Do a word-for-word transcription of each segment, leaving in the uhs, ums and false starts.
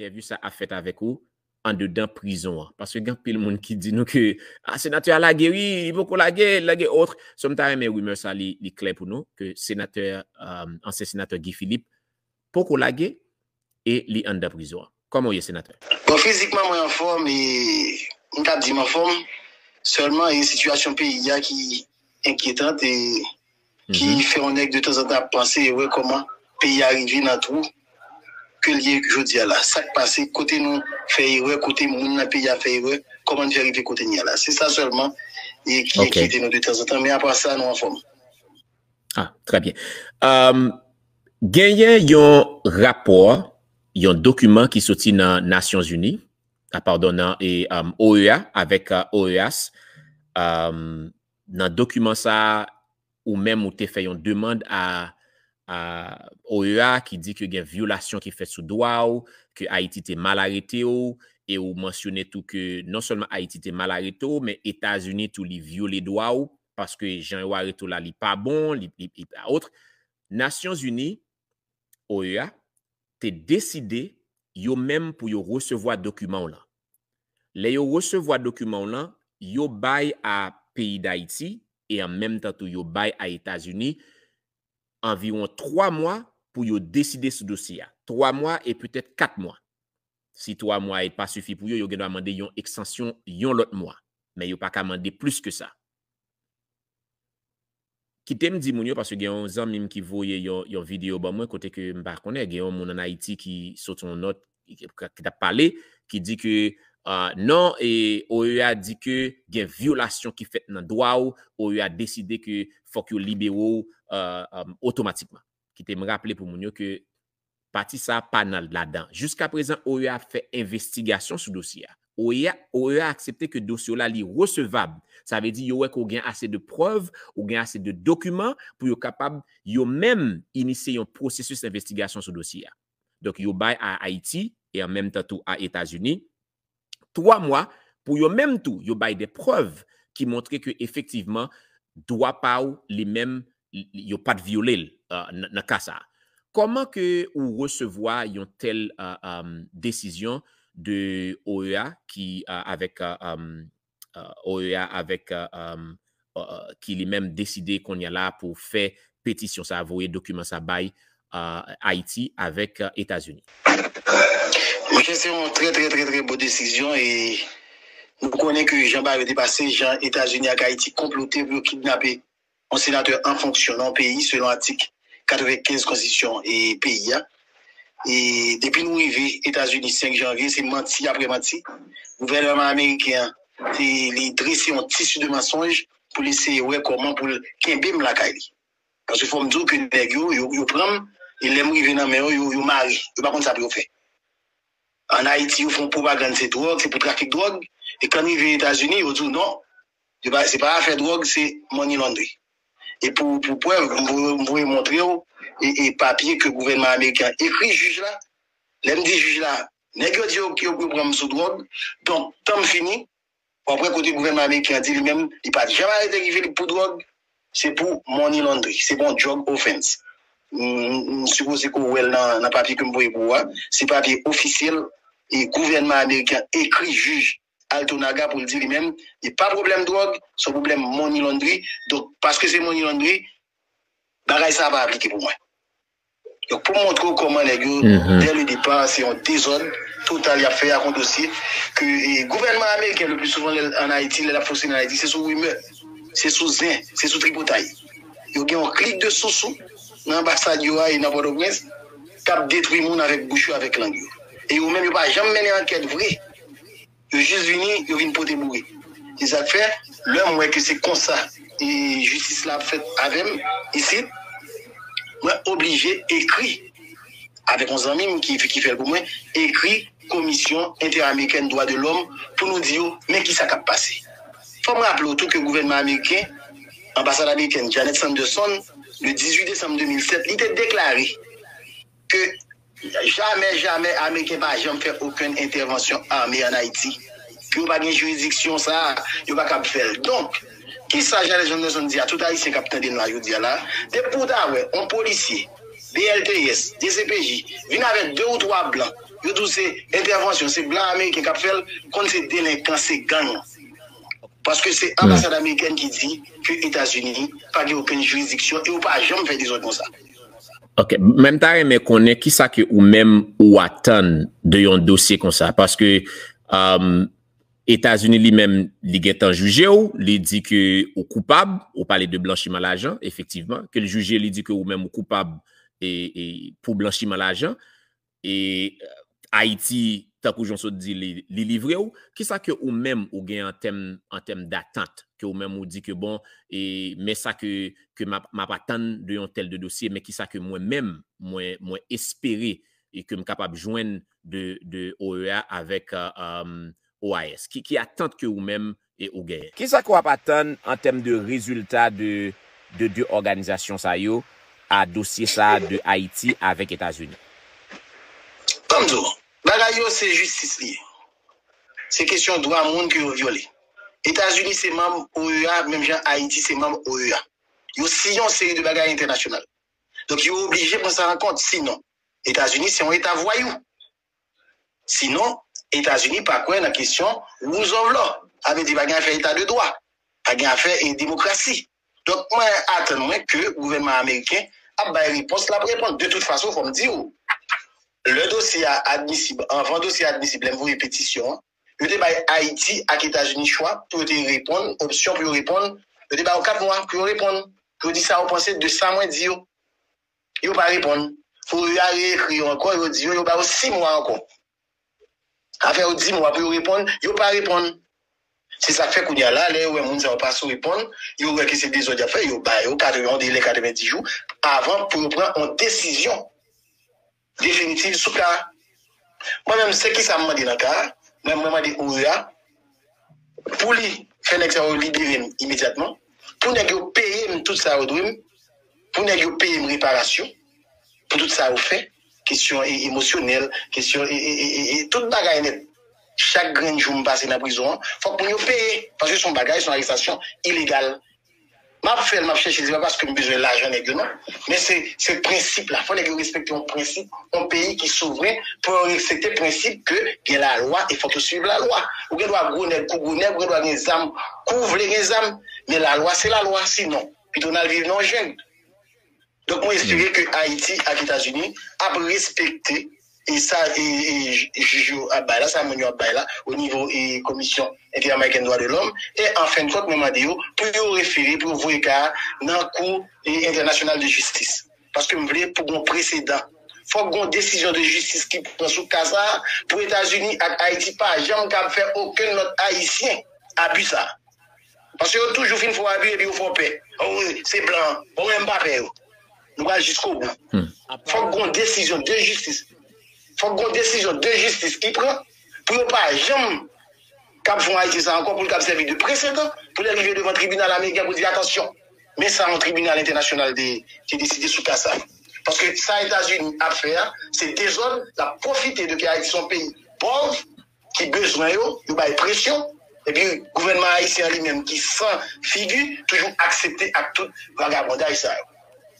entèvyou sa ap fèt avèk ou andedan prizon an. Paske gen anpil moun ki di nou ke, ah, senatè a lage, wi, li poko lage, lage, otre. So, m ta renmen rimè sa li, li klè pou nou, ke senatè, um, ansyen senatè Guy Philippe poko lage e li anndan prizon an. Kòman w ye, senatè? Bon, fizikman, mwen anfòm e m t ap di m anfòm. Sèlman, e sitiyasyon peyi a ki enkyetan e ki fè yon nèg de tanzantan ap panse e wè kòman peyi a rive nan twou ke l ye jodi a la. Sa k pase, kote nou fè erè, kote moun nan peyi a fè erè, kòman n fè rive kote n ye a la. Se sa sèlman e ki enkyete nou de tanzantan, men apa sa, nou anfòm. Ah, trè byen. Um, genyen yon rapò, yon dokiman ki soti nan Nasyonzini, ah, padon, nan e, um, O E A, avèk uh, O E A S. Um, nan dokiman sa, ou menm ou te fè yon demann a, a O E A ki di ke gen vyolasyon ki fèt sou dwa w, ke Ayiti te mal arete w, e ou mansyone tou ke non sèlman Ayiti te mal arete w, men Etazini tou li vyole dwa w, paske jan yo arete w la, li pa bon, li, li, li pa otre. Nasyonzini, O E A, te deside yo menm pou yo resevwa dokiman w lan. Lè yo resevwa dokiman w lan, yo bay a peyi Dayiti e an menm tan tou yo bay a Etazini anviwon twa mwa pou yo deside sou dosye a. Twa mwa e petèt kat mwa. Si twa mwa e pa sifi pou yo, yo gendwa mande yon ekstansyon yon lòt mwa. Men yo pa ka mande plis ke sa. Kite m di moun yo, paske gen yon zanmi m ki voye yon, yon videyo ban mwen, kote ke m pa konnen, gen yon moun ann Ayiti ki sot yon nòt, ki, ki, ki t ap pale, ki di ke, ah, non, e O E A di ke gen vyolasyon ki fèt nan dwa w, O E A deside ke fòk yo libere w, ah, ah, otomatikman. Kite m raple pou moun yo ke pati sa a pa nan ladan. Jiskaprezan, O E A ap fè envestigasyon sou dosye a. O E A, O E A aksepte ke dosye w la li resevab. Sa vle di yo wè ke w gen ase de prèv, ou gen ase de dokiman pou yo kapab yo menm inisye yon pwosesis envestigasyon sou dosye a. Donk, yo bay a Ayiti e an menm tan tou a Etazini twa mwa pou yo menm tou, yo bay de prèv ki montre ke efektivman, dwa pa w li menm, l-, yo pa t vyole l, euh, nan, nan ka sa a. Kòman ke ou resevwa yon tèl, euh, euh, desizyon de O E A ki, euh, avèk, euh, euh, euh, O E A avèk, euh, euh, euh, ki li menm deside kounye a la pou fè petisyon sa, voye dokiman sa bay, euh, Ayiti avèk, euh, Etazini? Monchè, se yon trè, trè, trè, trè bon desizyon e nou konnen ke jan bagay yo te pase, jan Etazini ak Ayiti konplote pou yo kidnape yon senatè an fonksyon nan yon peyi selon atik katrevenkenz konstitisyon e peyi a. E depi nou rive Etazini senk janvye, se manti apre manti. Gouvènman ameriken an, te, li drese yon tisi de mansonj pou l eseye wè kòman pou l kenbe m lakay li. Paske fò m di w ke nèg yo, yo, yo pran m, e lè m rive nan men yo, yo, yo mare. Yo pa konn sa pou yo fè. Ann Ayiti, yo fè yon pwopagann se dwòg, se pou trafik dwòg. E kan n rive Etazini, yo di w non, se pa, se pa afè dwòg, se money laundry. E pou, pou prèv, m voye, m voye montre w e, e papye ke gouvènman ameriken an ekri jij la. Lè m di jij la, nèg yo di yo, yo, yo pran m sou dwòg, donk, tan m fini, w ap wè kote gouvènman ameriken an di li menm, li pa t janm arete Guy Philippe pou dwòg, se pou money laundry, se pou yon drug offense. M, m, m sipoze ke w wè l nan, nan papye ke m voye pou ou a, se papye ofisyèl e gouvènman ameriken ekri jij Alto Naga pou l di li menm, li pa pwoblèm dwòg, se yon pwoblèm money laundry. Donk, paske se money laundry, bagay sa a pa aplike pou mwen. Donk, pou m montre w kòman nèg yo, dès le départ, se yon dezòd total y ap fè ak yon dosye ke, e, gouvènman ameriken, le pli souvan, lè l ann Ayiti, lè l ap fonksyone ann Ayiti, se sou rimè, se sou zen, se sou tripotay. Yo gen yon klik de sousou nan anbasad yo a e nan Pòtoprens k ap detwi moun avèk bouch yo, avèk lang yo. E yo menm, yo pa janm mennen ankèt vre. Yo jis vini, yo vin pote boure. Se sa k fè, lè m wè ke se konsa e jistis la ap fèt avè m isit, mwen oblije ekri avèk yon zanmi m ki, ki fè l pou mwen, ekri Komisyon Entèamerikèn Dwa de Lòm pou nou di yo, men kisa k ap pase. Fò m raple w tou ke gouvènman ameriken, anbasad amerikèn Janet Sanderson, le dizuit desanm de mil sèt, li te deklare ke jamè, jamè Ameriken pa janm fè okenn entèvansyon ame ann Ayiti. Ke yo pa gen jiridiksyon sa a, yo pa kab fè l. Donk, kisa Janet Sanderson di a tout Ayisyen k ap tande n la jodi a la? Depi w ta wè yon polisye, B L T S, D C P J, vin avèk de ou twa blan, Yo di w se entèvansyon, se blan ameriken k ap fè l, konn se delenkan, se gang. Paske se anbasad amerikèn ki di ke Etazini pa gen okenn jiridiksyon e yo pa janm fè dezòd konsa. Ok, men m ta renmen konnen kisa ke ou menm ou atann de yon dosye konsa, paske um, Etazini li menm li gentan jije w, li di ke ou koupab, ou pale de blanchiman lajan, efektivman, ke l jije li di ke ou menm ou koupab e, e pou blanchiman lajan, e Ayiti, tankou jan w sot di, li, li livre w, kisa ke ou menm ou gen an tèm, an tèm datant, ke ou menm ou di ke bon, e, men sa ke, ke m ap, m ap atann de yon tèl de dosye, men kisa ke mwen menm, mwen, mwen espere e ke m kapab jwenn de, de O E A avèk uh, um, O A S? Ki, ki atant ke ou menm e ou genyen? Kisa ke w ap atann an tèm de rezilta de, de de òganizasyon sa yo a dosye sa de Ayiti avèk Etazini? Ban m di w, bagay yo se jistis li ye. Se kesyon dwa moun ke yo vyole. Etazini se manm O E A, menm jan Ayiti se manm O E A. Yo siyen yon seri de bagay entènasyonal. Donk, yo oblije pran sa an kont. Sinon, Etazini se yon eta vwayou. Sinon, Etazini pa kwè nan kesyon rule of law. Sa vle di pa gen afè eta de dwa, pa gen afè e demokrasi. Donk, mwen atann mwen ke gouvènman ameriken ap bay repons, l ap reponn. De tout fason, fò m di w, lè dosye a admisib, anvan dosye a admisib, lè m voye petisyon an, yo te bay Ayiti ak Etazini chwa pou yo te reponn, opsyon pou yo reponn, yo te ba yo kat mwa pou yo reponn, pou yo di sa yo panse de sa mwen di yo. Yo pa reponn. Fò yo reekri yo ankò, yo di yo, yo ba yo sis mwa ankò. Afè yo dis mwa pou yo reponn, yo pa reponn. Se sa k fè kounye a la, lè yo wè moun sa yo pa sou reponn, yo wè ke se dezòd y ap fè, yo ba yo katreven, yon delè katreven dis jou avan pou yo pran yon desizyon definitif sou ka a. Mwen menm, se kisa m mande nan ka a? Mwen, mwen mande O E A pou li fè nèg sa yo libere m imedyatman, pou nèg yo peye m tout sa yo dwe m, pou nèg yo peye m reparasyon pou tout sa yo fè, kesyon e, emosyonèl, kesyon e, e, e, e, e tout bagay nèt. Chak grenn jou m pase nan prizon an, fòk moun yo peye, paske se yon bagay, se yon arestasyon ilegal. M ap fè l, m ap chèche l, se pa paske m bezwen lajan nèg yo, non. Men se, se prensip la. Fò nèg yo respekte yon prensip, yon peyi ki souvren, pou yo respekte prensip ke gen lalwa e fòk yo swiv lalwa. Ou gen dwa gwo nèg kou gwo nèg, ou gen dwa gen zam kou w vle gen zam, men lalwa se lalwa, sinon, pito n al viv nan yon jeng. Donk, mwen espere ke Ayiti ak Etazini ap respekte e sa e, e, jij yo ap bay la, sa moun yo ap bay la, o nivo e Komisyon Entèamerikèn Dwa de Lòm, e an fen de kont, mwen mande yo pou yo refere, pou yo voye ka a nan Kou e, Entènasyonal de Jistis. Paske m vle pou gon presedan. Fòk gon desizyon de jistis ki pran sou ka sa a, pou Etazini ak Ayiti pa janm kab fè okenn lòt Ayisyen abi sa a. Paske yo toujou fin fè w abi epi yo fè w pè. O, se blan an. Bon, mwen, m pa pè yo. Nou pral jiskobou. Fòk gon desizyon de jistis. Fòk gon desizyon de jistis ki pran pou yo pa janm kab fè yon Ayisyen sa ankò, pou l kab sèvi de presedan pou lè l rive devan tribinal ameriken pou l di, atansyon, men sa yon tribinal entènasyonal te, te deside sou ka sa. Paske sa Etazini ap fè a, se dezòd, l ap pwofite de ke Ayiti se yon peyi pòv, ki bezwen yo, yo bay presyon, epi gouvènman ayisyen an li menm ki san figi, toujou aksepte ak tout vagabondaj sa yo.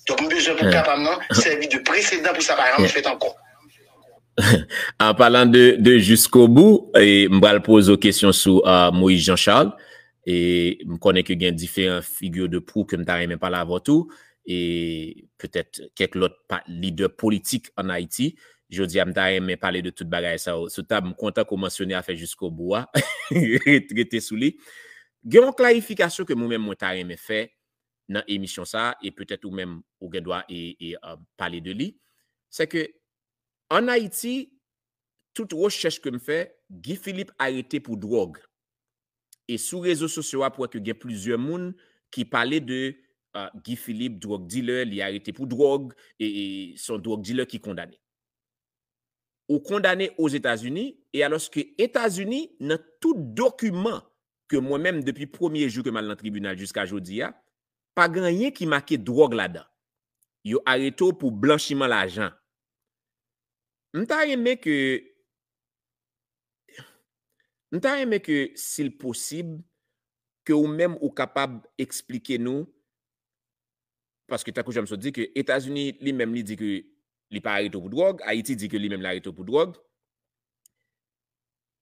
Donk, m bezwen pou ka pa m nan sèvi de presedan pou sa pa janm fèt ankò. An palan de, de jiskobou, e, m pral poze w kesyon sou uh, Moïse Jean Charles. E m konnen ke gen diferan figi de prou ke m ta renmen pale avè w tou. E petèt kèk lòt lidè politik ann Ayiti. Jodi a, m ta renmen pale de tout bagay sa yo sou tab. M kontan ke w mansyone afè jiskobou a. Rete sou li. Gen yon klarifikasyon ke mwen menm mwen ta renmen fè nan emisyon sa a, e petèt ou menm ou gen dwa e, e uh, pale de li. Se ke ann Ayiti, tout rechèch ke m fè, Guy Philippe arete pou dwòg. E sou rezo sosyo a, pou wè ke gen plizyè moun ki pale de uh, Guy Philippe, dwòg dilè, li arete pou dwòg, e, e se yon dwòg dilè ki kondane. Ou kondane Ozetazini, e alòske Etazini, nan tout dokiman ke mwen menm, depi premye jou ke m al nan tribinal jiska jodi a, pa gen anyen ki make dwòg ladan. Yo arete w pou blanchiman lajan. M ta renmen ke M ta renmen ke, si l posib, ke ou menm ou kapab eksplike nou, paske tankou jan m sot di ke Etazini li menm li di ke li pa arete w pou dwòg, Ayiti di ke li menm li arete w pou dwòg,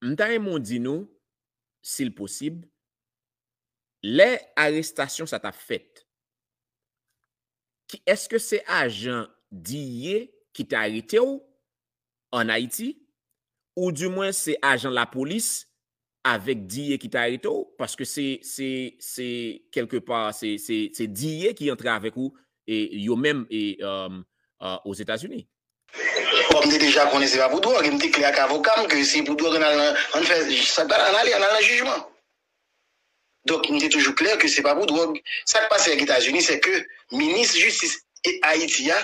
M ta renmen w di nou, si l posib, lè arestasyon sa t ap fèt, ki, èske se ajan D E A ki te arete w ann Ayiti, oudimwen se ajan lapolis avèk D E A ki te arete w, paske se, se, se kèlkepa, se, se, se D E A ki antre avèk ou, e yo menm, e, um, uh, Ozetazini. Bon, m te deja konnen se pa pou dwòg, e m te klè ak avoka m ke si pou dwòg, ann al nan, ann fè, sa k pral, ann ale, ann al nan jijman. Donk, m te toujou klè ke se pa pou dwòg. Sa k pase ak Etazini, se ke minis jistis Ayiti a,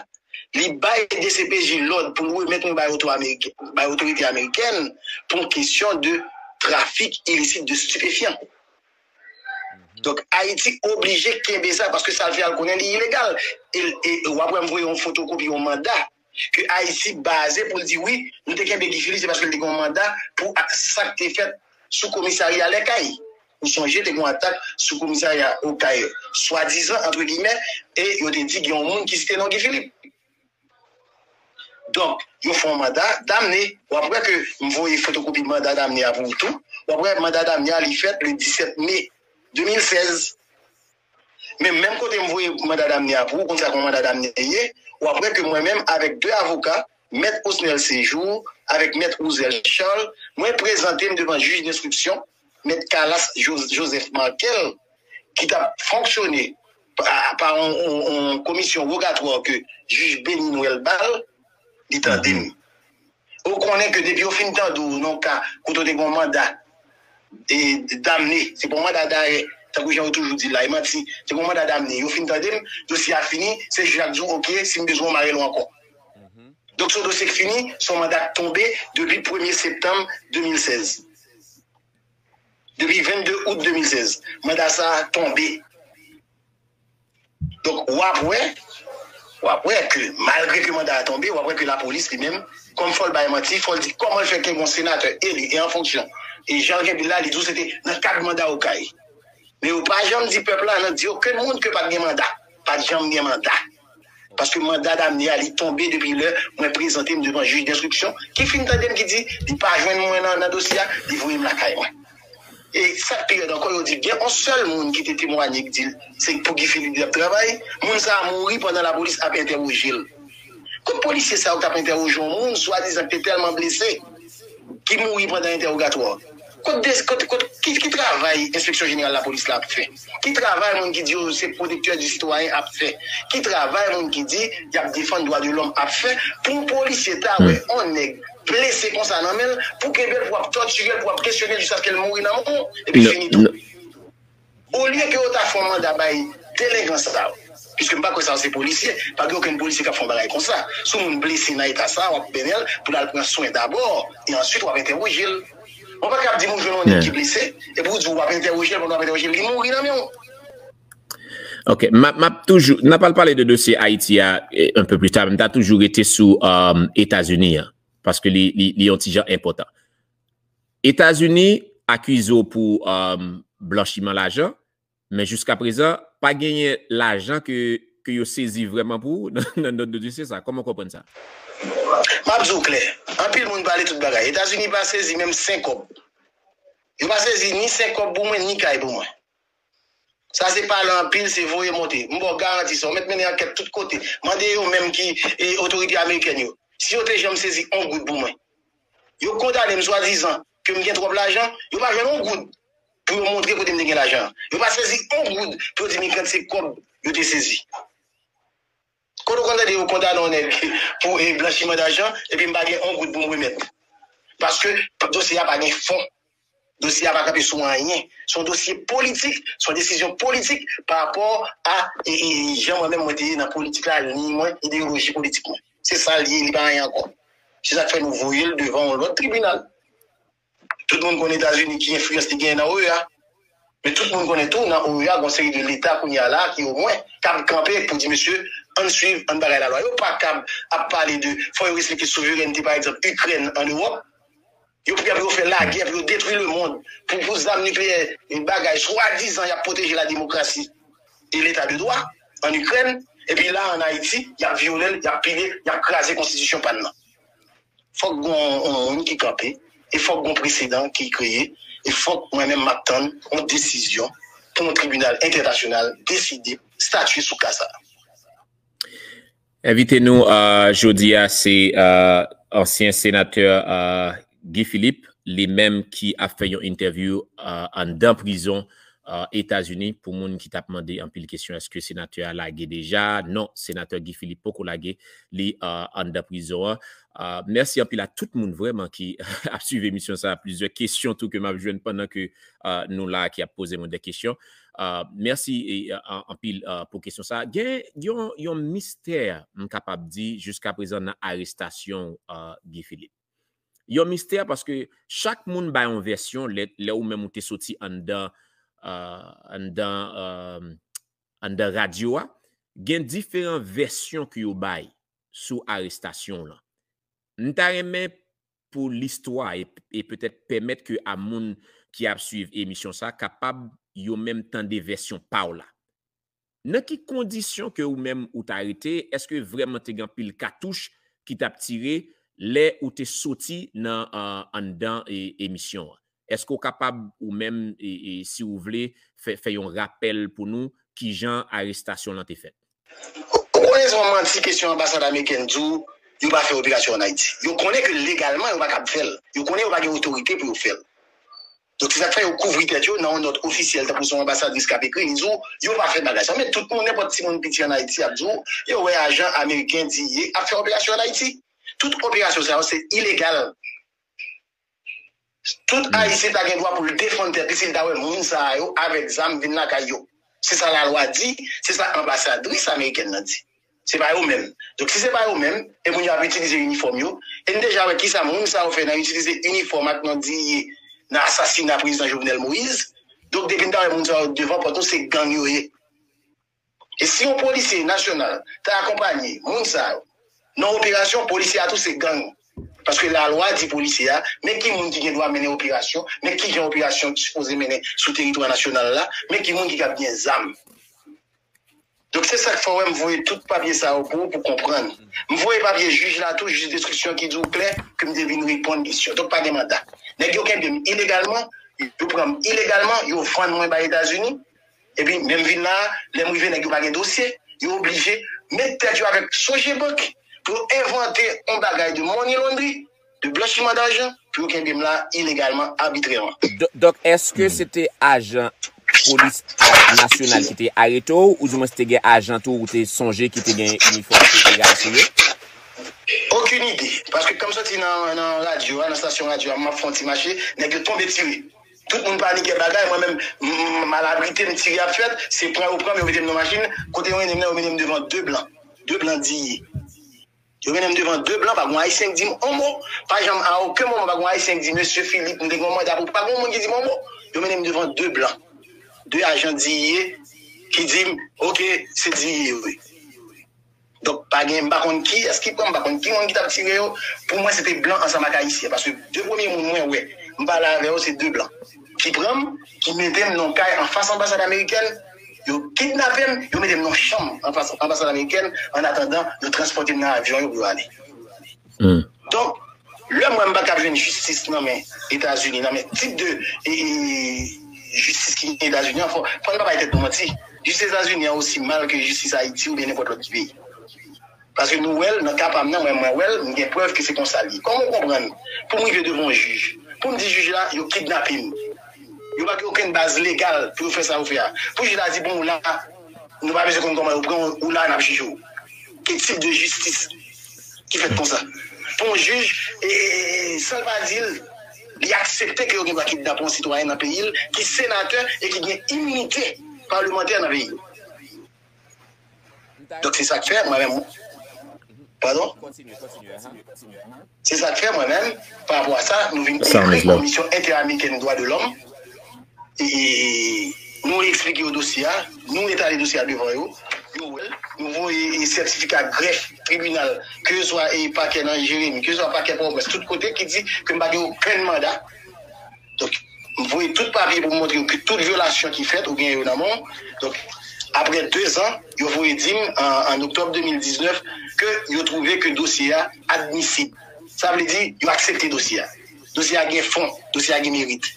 li bay D C P J lòd pou l remèt mwen bay oto amerik-, bay otorite amerikèn pou yon kesyon de trafik ilisit de stipefyan. Donk, Ayiti oblije kenbe sa, paske sa l fè al konnen li ilegal. E, e w ap wè m voye yon fotokopi yon manda ke Ayiti baze pou l di wi, nou te kenbe Guy Philippe, se paske l te gen yon manda pou a-, sa k te fèt sou komisarya Lèkay. Ou sonje, te gen yon atak sou komisarya Okay, swadizan, antre giymen, e yo te di gen yon moun ki site non Guy Philippe. Donk, yo fè yon manda damne. W ap wè ke m voye fotokopi manda damne a pou ou tou. W ap wè manda damne a, li fèt le disèt me de mil sèz. Men menm kote m voye manda damne a pou ou, konn sa k yon manda damne ye, w ap wè ke mwen menm avèk de avoka, mèt Osnel Séjour avèk mèt Rouzel Charles, mwen prezante m devan jij denstriksyon, mèt Calas Jo-, Joseph Markel, ki t ap fonksyone pa, pa yon, yon, yon komisyon wogatwa ke jij Beni Nwèl ba l, li tande m. Ou konnen ke depi yo fin tande w nan yon ka kote w te gen yon manda e damne, se pa yon manda darè, tankou jan yo toujou di l la, e manti, se pa yon manda damne, yo fin tande m, dosye a fini, se jij la k di w, oke, si m bezwen w, m a rele w ankò. Donk, se yon dosye k fini, se yon manda k tonbe depi premye septanm de mil sèz. Depi vennde out de mil sèz, manda sa a tonbe. Donk, w ap wè, w ap wè ke malgre ke manda a tonbe, w ap wè ke lapolis li menm, kòm fò l bay manti, fò l di kòman l fè ke yon senatè eli e an fonksyon, e jan l kenbe l la, li di w se te nan kad manda Okay. Men yo pa janm di pèp la, nan di okenn moun ke pa t gen manda. Pa t janm gen manda. Paske manda damne a, li tonbe depi lè mwen prezante m devan jij denstriksyon, ki fin tande m ki di li pa jwenn mwen nan, nan dosye a, li voye m lakay mwen. E sa k pi rèd ankò, yo di gen yon sèl moun ki te temwaye, ki di l se pou Guy Philippe li t ap travay. Moun sa a mouri pandan lapolis ap entèwoje l. Kot polisye sa yo k t ap entèwoje yon moun, swadizan ki te tèlman blese, ki mouri pandan entèwogatwa? Kot, kot, kot, ki, ki travay Enspeksyon Jeneral Lapolis la ap fè? Ki travay moun ki di yo se pwotektè di sitwayen ap fè? Ki travay moun ki di y ap defann dwa de lòm ap fè pou yon polisye ta wè yon nèg blese konsa nan men l, pou kenbe l, pou ap tòtire l, pou ap kesyone l jiskaske l mouri nan men w, epi fini tou? Olye ke yo ta fè yon manda bay delenkan sa yo, piske m pa kwè sa yo se polisye, pa gen okenn polisye k ap fè yon bagay konsa. Si yon moun blese nan eta sa, w ap mennen l pou l al pran swen dabò, e answit w ap entèwoje l. Ou pa kab di m ou jwenn yon nèg ki blese, epi w di w ap entèwoje l, pandan w ap entèwoje l, li mouri nan men w. Ok, m ap, m ap toujou, n ap al pale de dosye Ayiti a, eh, un peu plus tard, men m ta toujou rete sou, um, Etazini an, paske li, li, li yon ti jan enpòtan. Etazini akize w pou, um, blanchiman lajan, men jiska prezan, pa genyen lajan ke, ke yo sezi vrèman pou ou nan, nan, nan dosye sa. Kòman w konprann sa? M ap di w klè, anpil moun pale tout bagay. Etazini pa sezi menm senk kòb. Yo pa sezi ni senk kòb pou mwen, ni kay pou mwen. Sa se pale anpil, se voye monte. M ba w garanti sa. Ou mèt mennen ankèt tout kote. Mande yo menm ki, e, otorite amerikèn yo. Si yo te janm sezi yon goud pou mwen. Yo kondane m swadizan ke m gen twòp lajan, yo pa jwenn yon goud pou yo montre kote m te gen lajan an. Yo pa sezi yon goud pou yo di m se kòb yo te sezi. Kote w konn tande yo kondane yon nèg pou, e, blanchiman dajan, epi m pa gen yon goud pou m remèt? Paske dosye a pa gen fon. Dosye a pa kanpe sou anyen. Se yon dosye politik, se yon desizyon politik pa rapò a, e, e, jan mwen menm mwen te ye nan politik la, liy mwen, ideyoloji politik mwen. Se sa l ye, li pa anyen ankò. Se sa k fè nou voye l devan yon lòt tribinal. Tout moun konn Etazini ki enfliyans li genyen nan O E A. Men tout moun konnen tou, nan O E A, gen yon seri de leta kounye a la ki omwen kab kanpe pou di, mesye, ann swiv, ann bagay lalwa. Yo pa kab ap pale de fò yo respekte souverènte, pa egzanp, Ikrèn ann Ewòp. Yo prè pou yo fè lagè, pou yo detwi lemonn, pou, pou zam nikleyè, bagay, swadizan y ap pwoteje lademokrasi e leta de dwa ann Ikrèn, epi la, ann Ayiti, y ap vyole l, y ap pile, y ap kraze konstitisyon pa n nan. Fòk gen yon, yon moun ki kanpe, E fòk gon presedan ki kreye, e fòk mwen menm m ap tann yon desizyon pou yon tribinal entènasyonal deside statye sou ka sa a. Envite nou uh, jodi a se uh, ansyen senatè uh, Guy Philippe, li menm ki ap fè yon entèvyou uh, anndan prizon uh, Etazini. Pou moun ki t ap mande anpil kesyon, èske senatè a lage deja? Non, senatè Guy Philippe poko lage, li uh, anndan prizon an. Uh, mèsi anpil a tout moun vrèman ki ap swiv emisyon sa a. Plizyè kesyon tou ke m ap jwenn pandan ke uh, nou la ki ap poze mwen de kesyon. Uh, mèsi uh, anpil uh, pou kesyon sa a. Gen yon, yon mistè, m kapab di, jiska prezan nan arestasyon uh, Guy Philippe. Yon mistè paske chak moun bay yon vèsyon lè, lè ou menm ou te soti anndan uh, anndan uh, anndan radyo a, gen diferan vèsyon ke yo bay sou arestasyon w lan. M ta renmen pou listwa e, e petèt pèmèt ke a moun ki ap swiv emisyon sa kapab yo menm tande vèsyon pa w la. Nan ki kondisyon ke ou menm ou ta rete? Èske vrèman te gen anpil katouch ki t ap tire lè ou te soti nan uh, anndan e, emisyon an? Èske w kapab ou menm, e, e, si w vle, fè, fè yon rapèl pou nou kijan arestasyon lan te fèt? Ou konnen se yon manti kesyon anbasad amerikèn di w yo pa fè operasyon ann Ayiti. Yo konnen ke legalman yo pa kab fè l. Yo konnen yo pa gen otorite pou yo fè l. Donk se sa k fè yo kouvri tèt yo nan yon nòt ofisyèl tankou se yon anbasadris k ap ekri, li di w yo pa fè bagay sa. Men tout moun, nenpòt timoun piti ann Ayiti ap di w yo wè ajan ameriken D E A ap fè operasyon ann Ayiti. Tout operasyon sa yo se ilegal. Tout Ayisyen ta gen dwa pou l defann tèt li si l ta wè moun sa a yo avèk zam vin lakay yo. Se sa lalwa di, se sa anbasadris amerikèn nan di. Se pa yo menm. Donk si se pa yo menm, e moun yo ap itilize inifòm yo, e n deja wè kisa moun sa yo fè nan itilize inifòm ak non D E A nan asasina prezidan Jovenel Moïse. Donk depi n ta wè moun sa yo devan pòt nou, se gang yo ye. E si yon polisye nasyonal ta akonpaye moun sa yo nan operasyon, polisye a tou se gang. Paske lalwa di polisye a, men ki moun ki gen dwa mennen operasyon, men ki jan operasyon ki sipoze mennen sou teritwa nasyonal la, men ki moun ki kab gen zam. Donk se sa k fè w wè m voye tout papye sa yo pou ou pou konprann. M voye papye jij la tou, jij enstriksyon ki di w klè ke m te vin reponn kesyon. Donk pa gen manda. Nèg yo kenbe m ilegalman, yo pran m ilegalman, yo vann mwen bay Etazini. Epi menm vin la, lè m rive nèg yo pa gen dosye, yo oblije met tèt yo avèk Sogebank pou yo envante yon bagay de money laundry, de blanchiman dajan, pou yo kenbe m la ilegalman, abitrèman. Donk, èske se te ajan polis nasyonal ki te arete w, oudimwen se te gen ajan tou ou te sonje ki te gen inifòm egal sou yo? Okenn ide, paske kan m soti nan, nan radyo a, nan estasyon radyo a, m ap fè yon ti mache, nèg yo tonbe tire. Tout moun panike bagay, mwen menm, m, m, m al abrite m, tire ap fèt, se pran yo pran m, yo mete m nan machin, kote yo mennen m nan, yo mennen m devan de blan. De blan D E A. Yo mennen m devan de blan, pa gen ayisyen ki di m on mo, pa janm a okenn moman pa gen ayisyen ki di, Mesye Philippe, m te gen yon manda pou, pa gen moun ki di m on mo. Yo mennen m devan de blan. De ajan D E A ki di m, oke, se D E A yo ye. Donk, pa gen, m pa konn kiyès ki pran, m pa konn ki moun ki t ap tire yo. Pou mwen, se te blan ansanm ak ayisyen. Paske de premye moun mwen wè, m pale avè yo, se de blan. Ki pran m, ki mete m nan yon kay anfas anbasad amerikèn, yo kidnape m, yo mete m nan yon chanm anfas anbasad amerikèn, an atandan, yo transpòte m nan avyon yo pou yo ale. Donk, lè m wè m pa kab jwenn jistis nan men Etazini, nan men tip de e, e, jistis ki gen Etazini an, fò, fò n pa bay tèt nou manti. Jistis Etazini an osi mal ke jistis Ayiti oubyen nenpòt lòt peyi. Paske nou wè l, nan ka pa m nan, mwen, mwen wè l, m gen prèv ke se konsa l ye. Kòman w konprann, pou m rive devan yon jij, pou m di jij la, yo kidnape m. Yo pa gen okenn baz legal pou yo fè sa yo fè a. Pou jij la di, bon, ou la, nou pa bezwen konn kòman yo pran w, ou la, n ap jije w. Ki tip de jistis ki fèt konsa? Pou yon jij, e, e, e, san l pa di l, li aksepte ke yo gen dwa kidnape yon sitwayen nan peyi l, ki senatè e ki gen iminite palemantè nan peyi l. Donk, se sa k fè, mwen menm, padon? Se sa k fè, mwen menm, pa rapò a sa, nou vin ekri Komisyon Entèameriken Dwa de Lòm. E, e, nou eksplike yo dosye a, nou etale dosye a devan yo, yo wè l, nou voye sètifika grèf tribinal, keseswa e pakè nan Jeremi, keseswa pakè Pòtoprens, tout kote ki di ke m pa gen okenn manda. Donk, m voye tout papye pou m montre yo ke tout vyolasyon ki fèt, ou gen yo nan men w. Donk, apre de zan, yo voye di m, an, an oktòb de mil diznèf, ke yo twouve ke dosye a admisib. Sa vle di, yo aksepte dosye a. Dosye a gen fon, dosye a gen merit.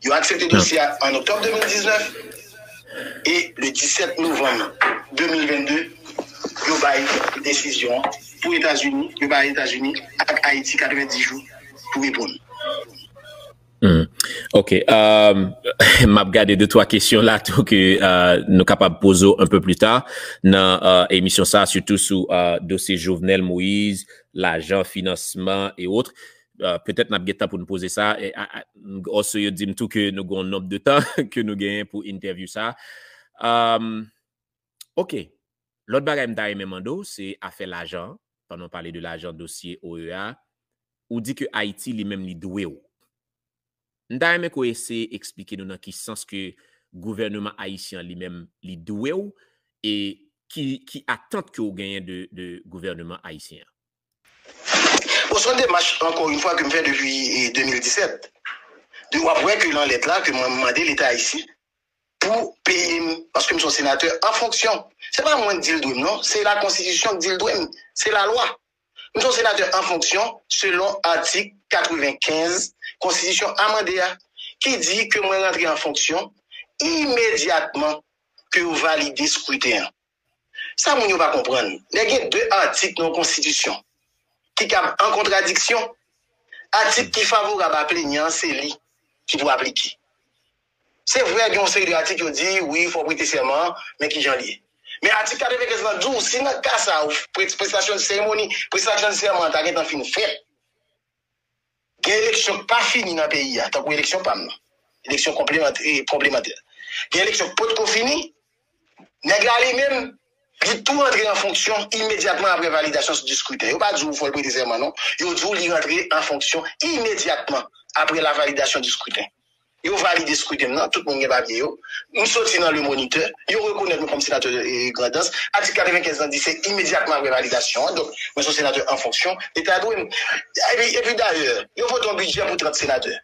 Yo aksepte dosye a an oktòb de mil diznèf e le disèt novanm de mil vennde, yo bay desizyon pou Etazini, yo bay Etazini ak Ayiti katrevenndis jou pou reponn. Hmm. Ok. Um, m ap gade de twa kesyon la tou ke uh, nou kapab poze w un peu plus tard nan uh, emisyon sa, sitou sou uh, dosye Jovenel Moïse, lajan, finansman e ot. Uh, petèt n ap gen tan pou n poze sa. Also, yo di m tou ke nou gen yon nonb de tan ke nou genyen pou entèvyou sa. Um, ok. Lòt bagay m ta renmen mande w, se afè lajan. Pandan w pale de lajan dosye O E A, ou di ke Ayiti li menm li dwe w. M ta renmen ke w eseye eksplike nou nan ki sans ke gouvèneman ayisyen an li menm li dwe w e ki, ki atant ke w genyen de, de gouvèneman ayisyen an. Bon, se yon demach, ankò yon fwa, ke m fè depi eh, de mil disèt. De w ap wè ke nan lèt la, ke mwen mande Leta ayisyen pou peye m, paske m se yon senatè an fonksyon. Se pa mwen k di l dwe m, non, se lakonstitisyon k di l dwe m, se lalwa. M se yon senatè an fonksyon selon atik katrevenkenz konstitisyon amande a, ki di ke mwen rantre an fonksyon imedyatman ke yo valide skriten an. Sa moun yo pa konprann, lè gen de atik nan yon konstitisyon ki kab an kontradiksyon, atik ki favorab a plenyan an se li ki pou aplike. Se vre gen yon seri de atik yo di wi fò w prete sèman an, men kijan l ye? Men atik katrevenkenz lan di w si nan ka sa a prestasyon seremoni, prestasyon sèman an ta gentan fin fèt, gen eleksyon k pa fini nan peyi a, tankou eleksyon pa m nan, eleksyon konplemantè, gen eleksyon k potko fini, nèg la li menm li tou rantre an fonksyon imedyatman apre validasyon di skriten. Yo pa di w fò l prete sèman non, yo di w li rantre an fonksyon imedyatman apre la validasyon di skriten. Yo valide skriten m nan, tout moun gen papye yo. M soti nan Le Moniteur, yo rekonèt mwen kòm senatè Grandans. Atik katrevenkenz lan di se imedyatman apre validasyon an, donk mwen se yon senatè an fonksyon, Leta dwe m. Epi, epi dayè, yo vote yon bidjè pou trant senatè.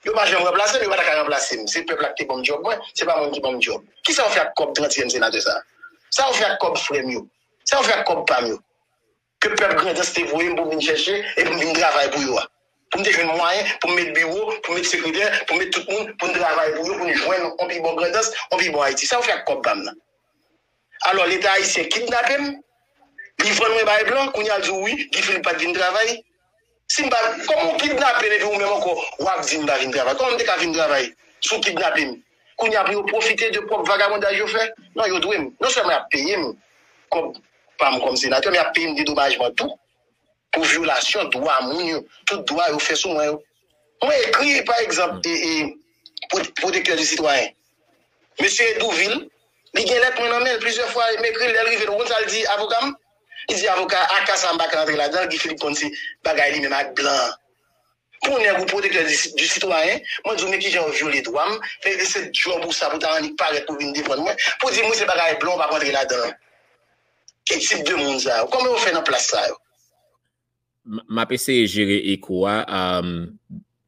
Yo pa janm ranplase m, yo pa ta ka ranplase m. Se pèp la ki te ban m djòb mwen, se pa mwen ki ban m djòb. Kisa yo fè ak kòb trantyèm senatè sa a? Sa yo fè ak kòb frè m yo? Sa yo fè ak kòb pa m yo? Ke pèp Grandans te voye m pou m vin chèche e pou m vin travay pou yo a. Pou m te jwenn mwayen, pou m met biwo, pou m met sekretè, pou m met tout moun, pou n travay pou yo, pou n jwenn yon pi bon Grandans, yon pi bon Ayiti. Sa yo fè ak kòb pa m nan? Alò, Leta ayisyen kidnape m, li vann mwen bay blan, kounye a l di w wi, Guy Philippe pa t vin travay. Si m pa, kòman w kidnape m epi ou menm ankò, w ap di m pa vin travay? Kòman m te ka vin travay si w kidnape m? Kounye a pou yo pwofite de pwòp vagabondaj yo fè? Non, yo dwe m. Non sèlman y ap peye m kòb pa m kòm senatè, men y ap peye m dedomajman tou pou vyolasyon dwa moun yo, tout dwa yo fè sou mwen yo. Mwen ekri, pa egzanp, e, e, pwotektè di sitwayen. Mesye Edouvil, li gen lèt mwen nan men l plizyè fwa, m ekri l, lè l rive l, ou konn sa l di avoka m? Li di avoka, aka sa m pa ka antre ladan l, Guy Philippe konn se bagay li menm ak blan an. Pou nèg ou pwotektè di, di sitwayen, mwen di w men kijan yo vyole dwa m, men se djòb ou sa pou ta annik parèt pou vin defann mwen, pou di m wi se bagay blan ou pa pou antre ladan l. Ki tip de moun sa yo? Kòman yo fè nan plas sa yo? M ap eseye jere eko a.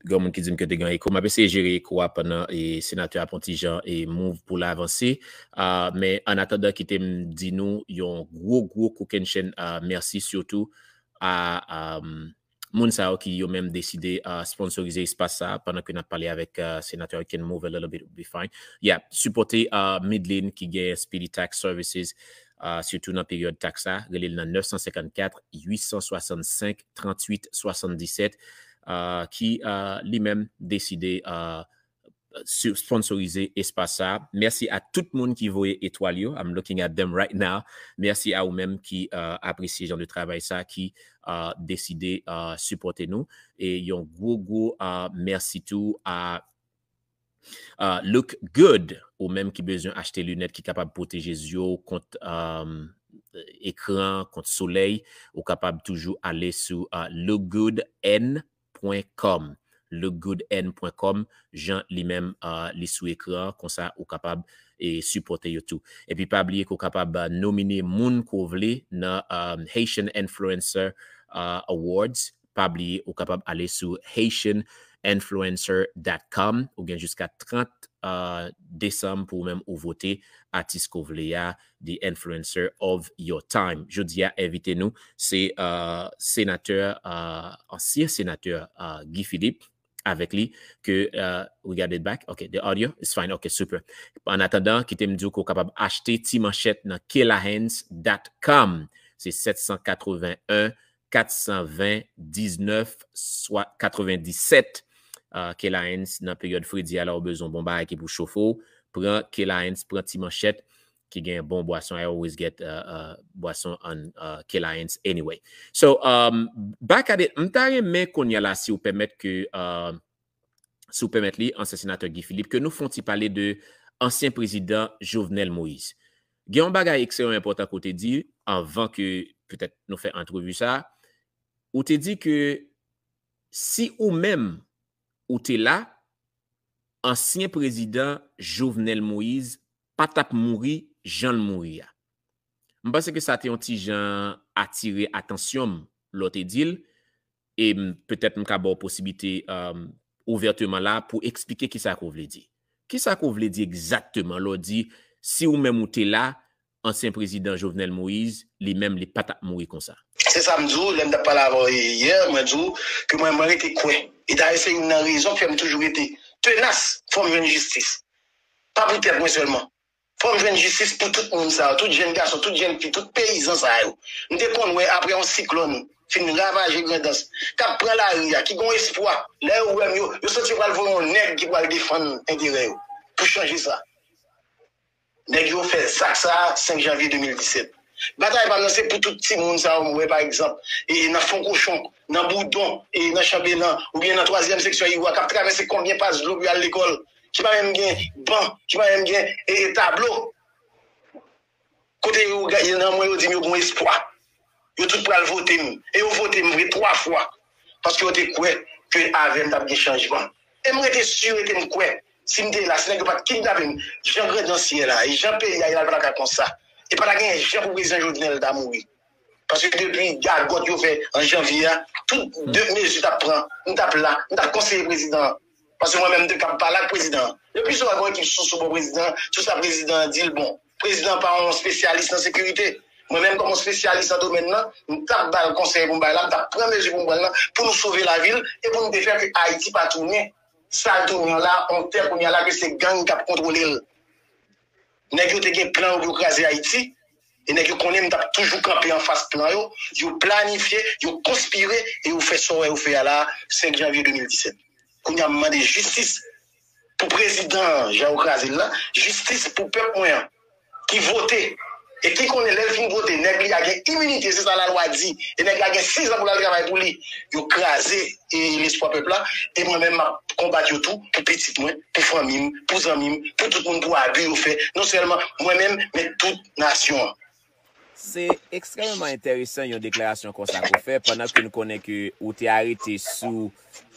Gen moun ki di m ke te gen eko. M ap eseye jere eko a pandan e, senatè a pran ti jan e move pou l avanse. Uh, men an atandan, kite m di nou yon gwo, gwo kokennchenn uh, mèsi sitou a um, moun sa yo ki yo menm deside uh, sponsorize espas sa pandan ke n ap pale avèk uh, senatè a. Can move a little bit, be fine. Yeah, sipòte uh, Midlin ki gen Speedy Tax Services. Uh, sitou nan peryòd taks la, rele l nan nèf san senkannkat, uit san swasannsenk, tranntuit swasanndisèt, uh, ki uh, li menm deside uh, sponsorize espas sa. Mèsi a tout moun ki voye etwal yo. I'm looking at them right now. Mèsi a ou menm ki uh, apresye jan de travay sa, ki uh, deside uh, sipòte nou. E yon gwo, gwo uh, mèsi tou a Uh, look good, ou menm ki bezwen achte linèt ki kapab pwoteje zye w kont um, ekran, kont solèy, ou kapab toujou ale sou uh, look good n pwen kòm. Look good n pwen kòm, jan li menm uh, li sou ekran, konsa ou kapab e sipòte yo tou. Epi pa bliye ke w kapab uh, nomine moun ke w vle nan um, Haitian Influencer uh, Awards. Pa bliye, ou kapab ale sou Haitian Influencer dot com. Ou gen jiska trant uh, desanm pou ou menm ou vote atis ke w vle a, the influencer of your time. Jodi a, envite nou, se uh, senatè, uh, ansyen senatè uh, Guy Philippe, avèk li ke uh, we got it back. Ok, the audio is fine. Ok, super. An atandan, kite m di w ke w kapab achte ti manchèt nan kelahens dot com. Se sèt san katreven en, kat san ven, diznèf, swa, katrevenndisèt. Uh, Kelahens, nan peryòd fredi a la, ou bezwen bon bagay ki pou chofe w, pran Kelahens, pran ti manchèt ki gen bon bwason. I always get uh, uh, bwason an uh, Kelahens anyway. So, um, back at it, m ta renmen kounye a la, si w pèmèt ke, uh, si w pèmèt li, ansyen senatè Guy Philippe, ke nou fè yon ti pale de ansyen prezidan Jovenel Moïse. Gen yon bagay ekstreman enpòtan ke w te di, anvan ke petèt nou fè antrevi sa, ou te di ke si ou menm ou te la, ansyen prezidan Jovenel Moïse pa t ap mouri jan l mouri a. M panse ke sa te yon ti jan atire atansyon m lè w te di l, e m, petèt m ka ba w posiblite um, ouvèteman la pou eksplike kisa ke w vle di. Kisa ke w vle di egzakteman lè w di si ou menm ou te la, ansyen prezidan Jovenel Moïse, li menm, li pa t ap mouri konsa? Se sa m di w, lè m t ap pale avè w yè, mwen di w ke mwen, mwen rete kwè. E dayè, se youn nan rezon ki fè m toujou rete tenas, fò m jwenn jistis. Pa pou tèt mwen sèlman. Fò m jwenn jistis pou tout moun sa yo, tout jèn gason, tout jèn fi, tout peyizan sa yo. M te konn wè apre yon siklòn fin ravaje Grandans, k ap pran lari a, ki gen yon espwa. Lè yo wè m, yo, yo santi yo pral voye yon nèg ki pral defann enterè yo pou chanje sa. Nèg yo fè zak sa a senk janvye de mil disèt. Batay pa m nan se pou tout timoun sa yo m wè, pa egzanp, e nan Fon Kochon, nan Boudon, e nan Chanbelan, oubyen nan twazyèm seksyon Iwa, k ap travèse konbyen pas dlo pou y al lekòl, ki pa menm gen ban, ki pa menm gen e, e tablo. Kote yo, yo nan mwen, yo di m yo gen espwa. Yo tout pral vote m. E yo vote m vre twa fwa. Paske yo te kwè ke avè m t ap gen chanjman. E m rete si, rete m kwè. Si m te la, si nèg yo pa t kidnape m, jan Grandans ye la, e jan peyi a ye la, l pa ta ka konsa. E pa ta genyen jan pou prezidan Jovenel ta mouri. Paske depi gagòt yo fè an janvye a, tout de mezi t ap pran, m t ap la, m t ap konseye prezidan an. Paske mwen menm, m te kab pale ak prezidan an. Yo plis souvan gen yon ekip sousou bò prezidan an, sou sa prezidan an di l bon. Prezidan an pa yon espesyalis nan sekirite. Mwen menm, kòm yon espesyalis nan domèn nan, m t ap ba l konsèy pou m bay la, m t ap pran mezi pou m pran l lan, pou nou sove lavi l, e pou nou te fè ke Ayiti pa tounen sa l tounen an la, yon tè kounye a la ke se gang k ap kontwole l. Nèg yo te gen plan yo pou yo kraze Ayiti, e nèg yo konnen m t ap toujou kanpe anfas plan yo, yo planifye, yo konspire, e yo fè sa w wè yo fè a la, senk janvye de mil disèt. Kounye a m mande jistis pou prezidan an, jan yo kraze l lan, jistis pou pèp mwen an, ki vote, e ki konnen lè l fin vote, nèg li a gen iminite, se sa lalwa di, e nèg la gen sizan pou l al travay pou li, yo kraze e lespwa pèp la, e mwen menm m ap konbat yo tou pou pitit mwen, pou fanmi m, pou zanmi m, pou tout moun, pou abi yo fè, non sèlman mwen menm, men tout nasyon an. Se ekstrèmeman enteresan yon deklarasyon konsa ke w fè, pandan ke nou konnen ke ou te arete sou,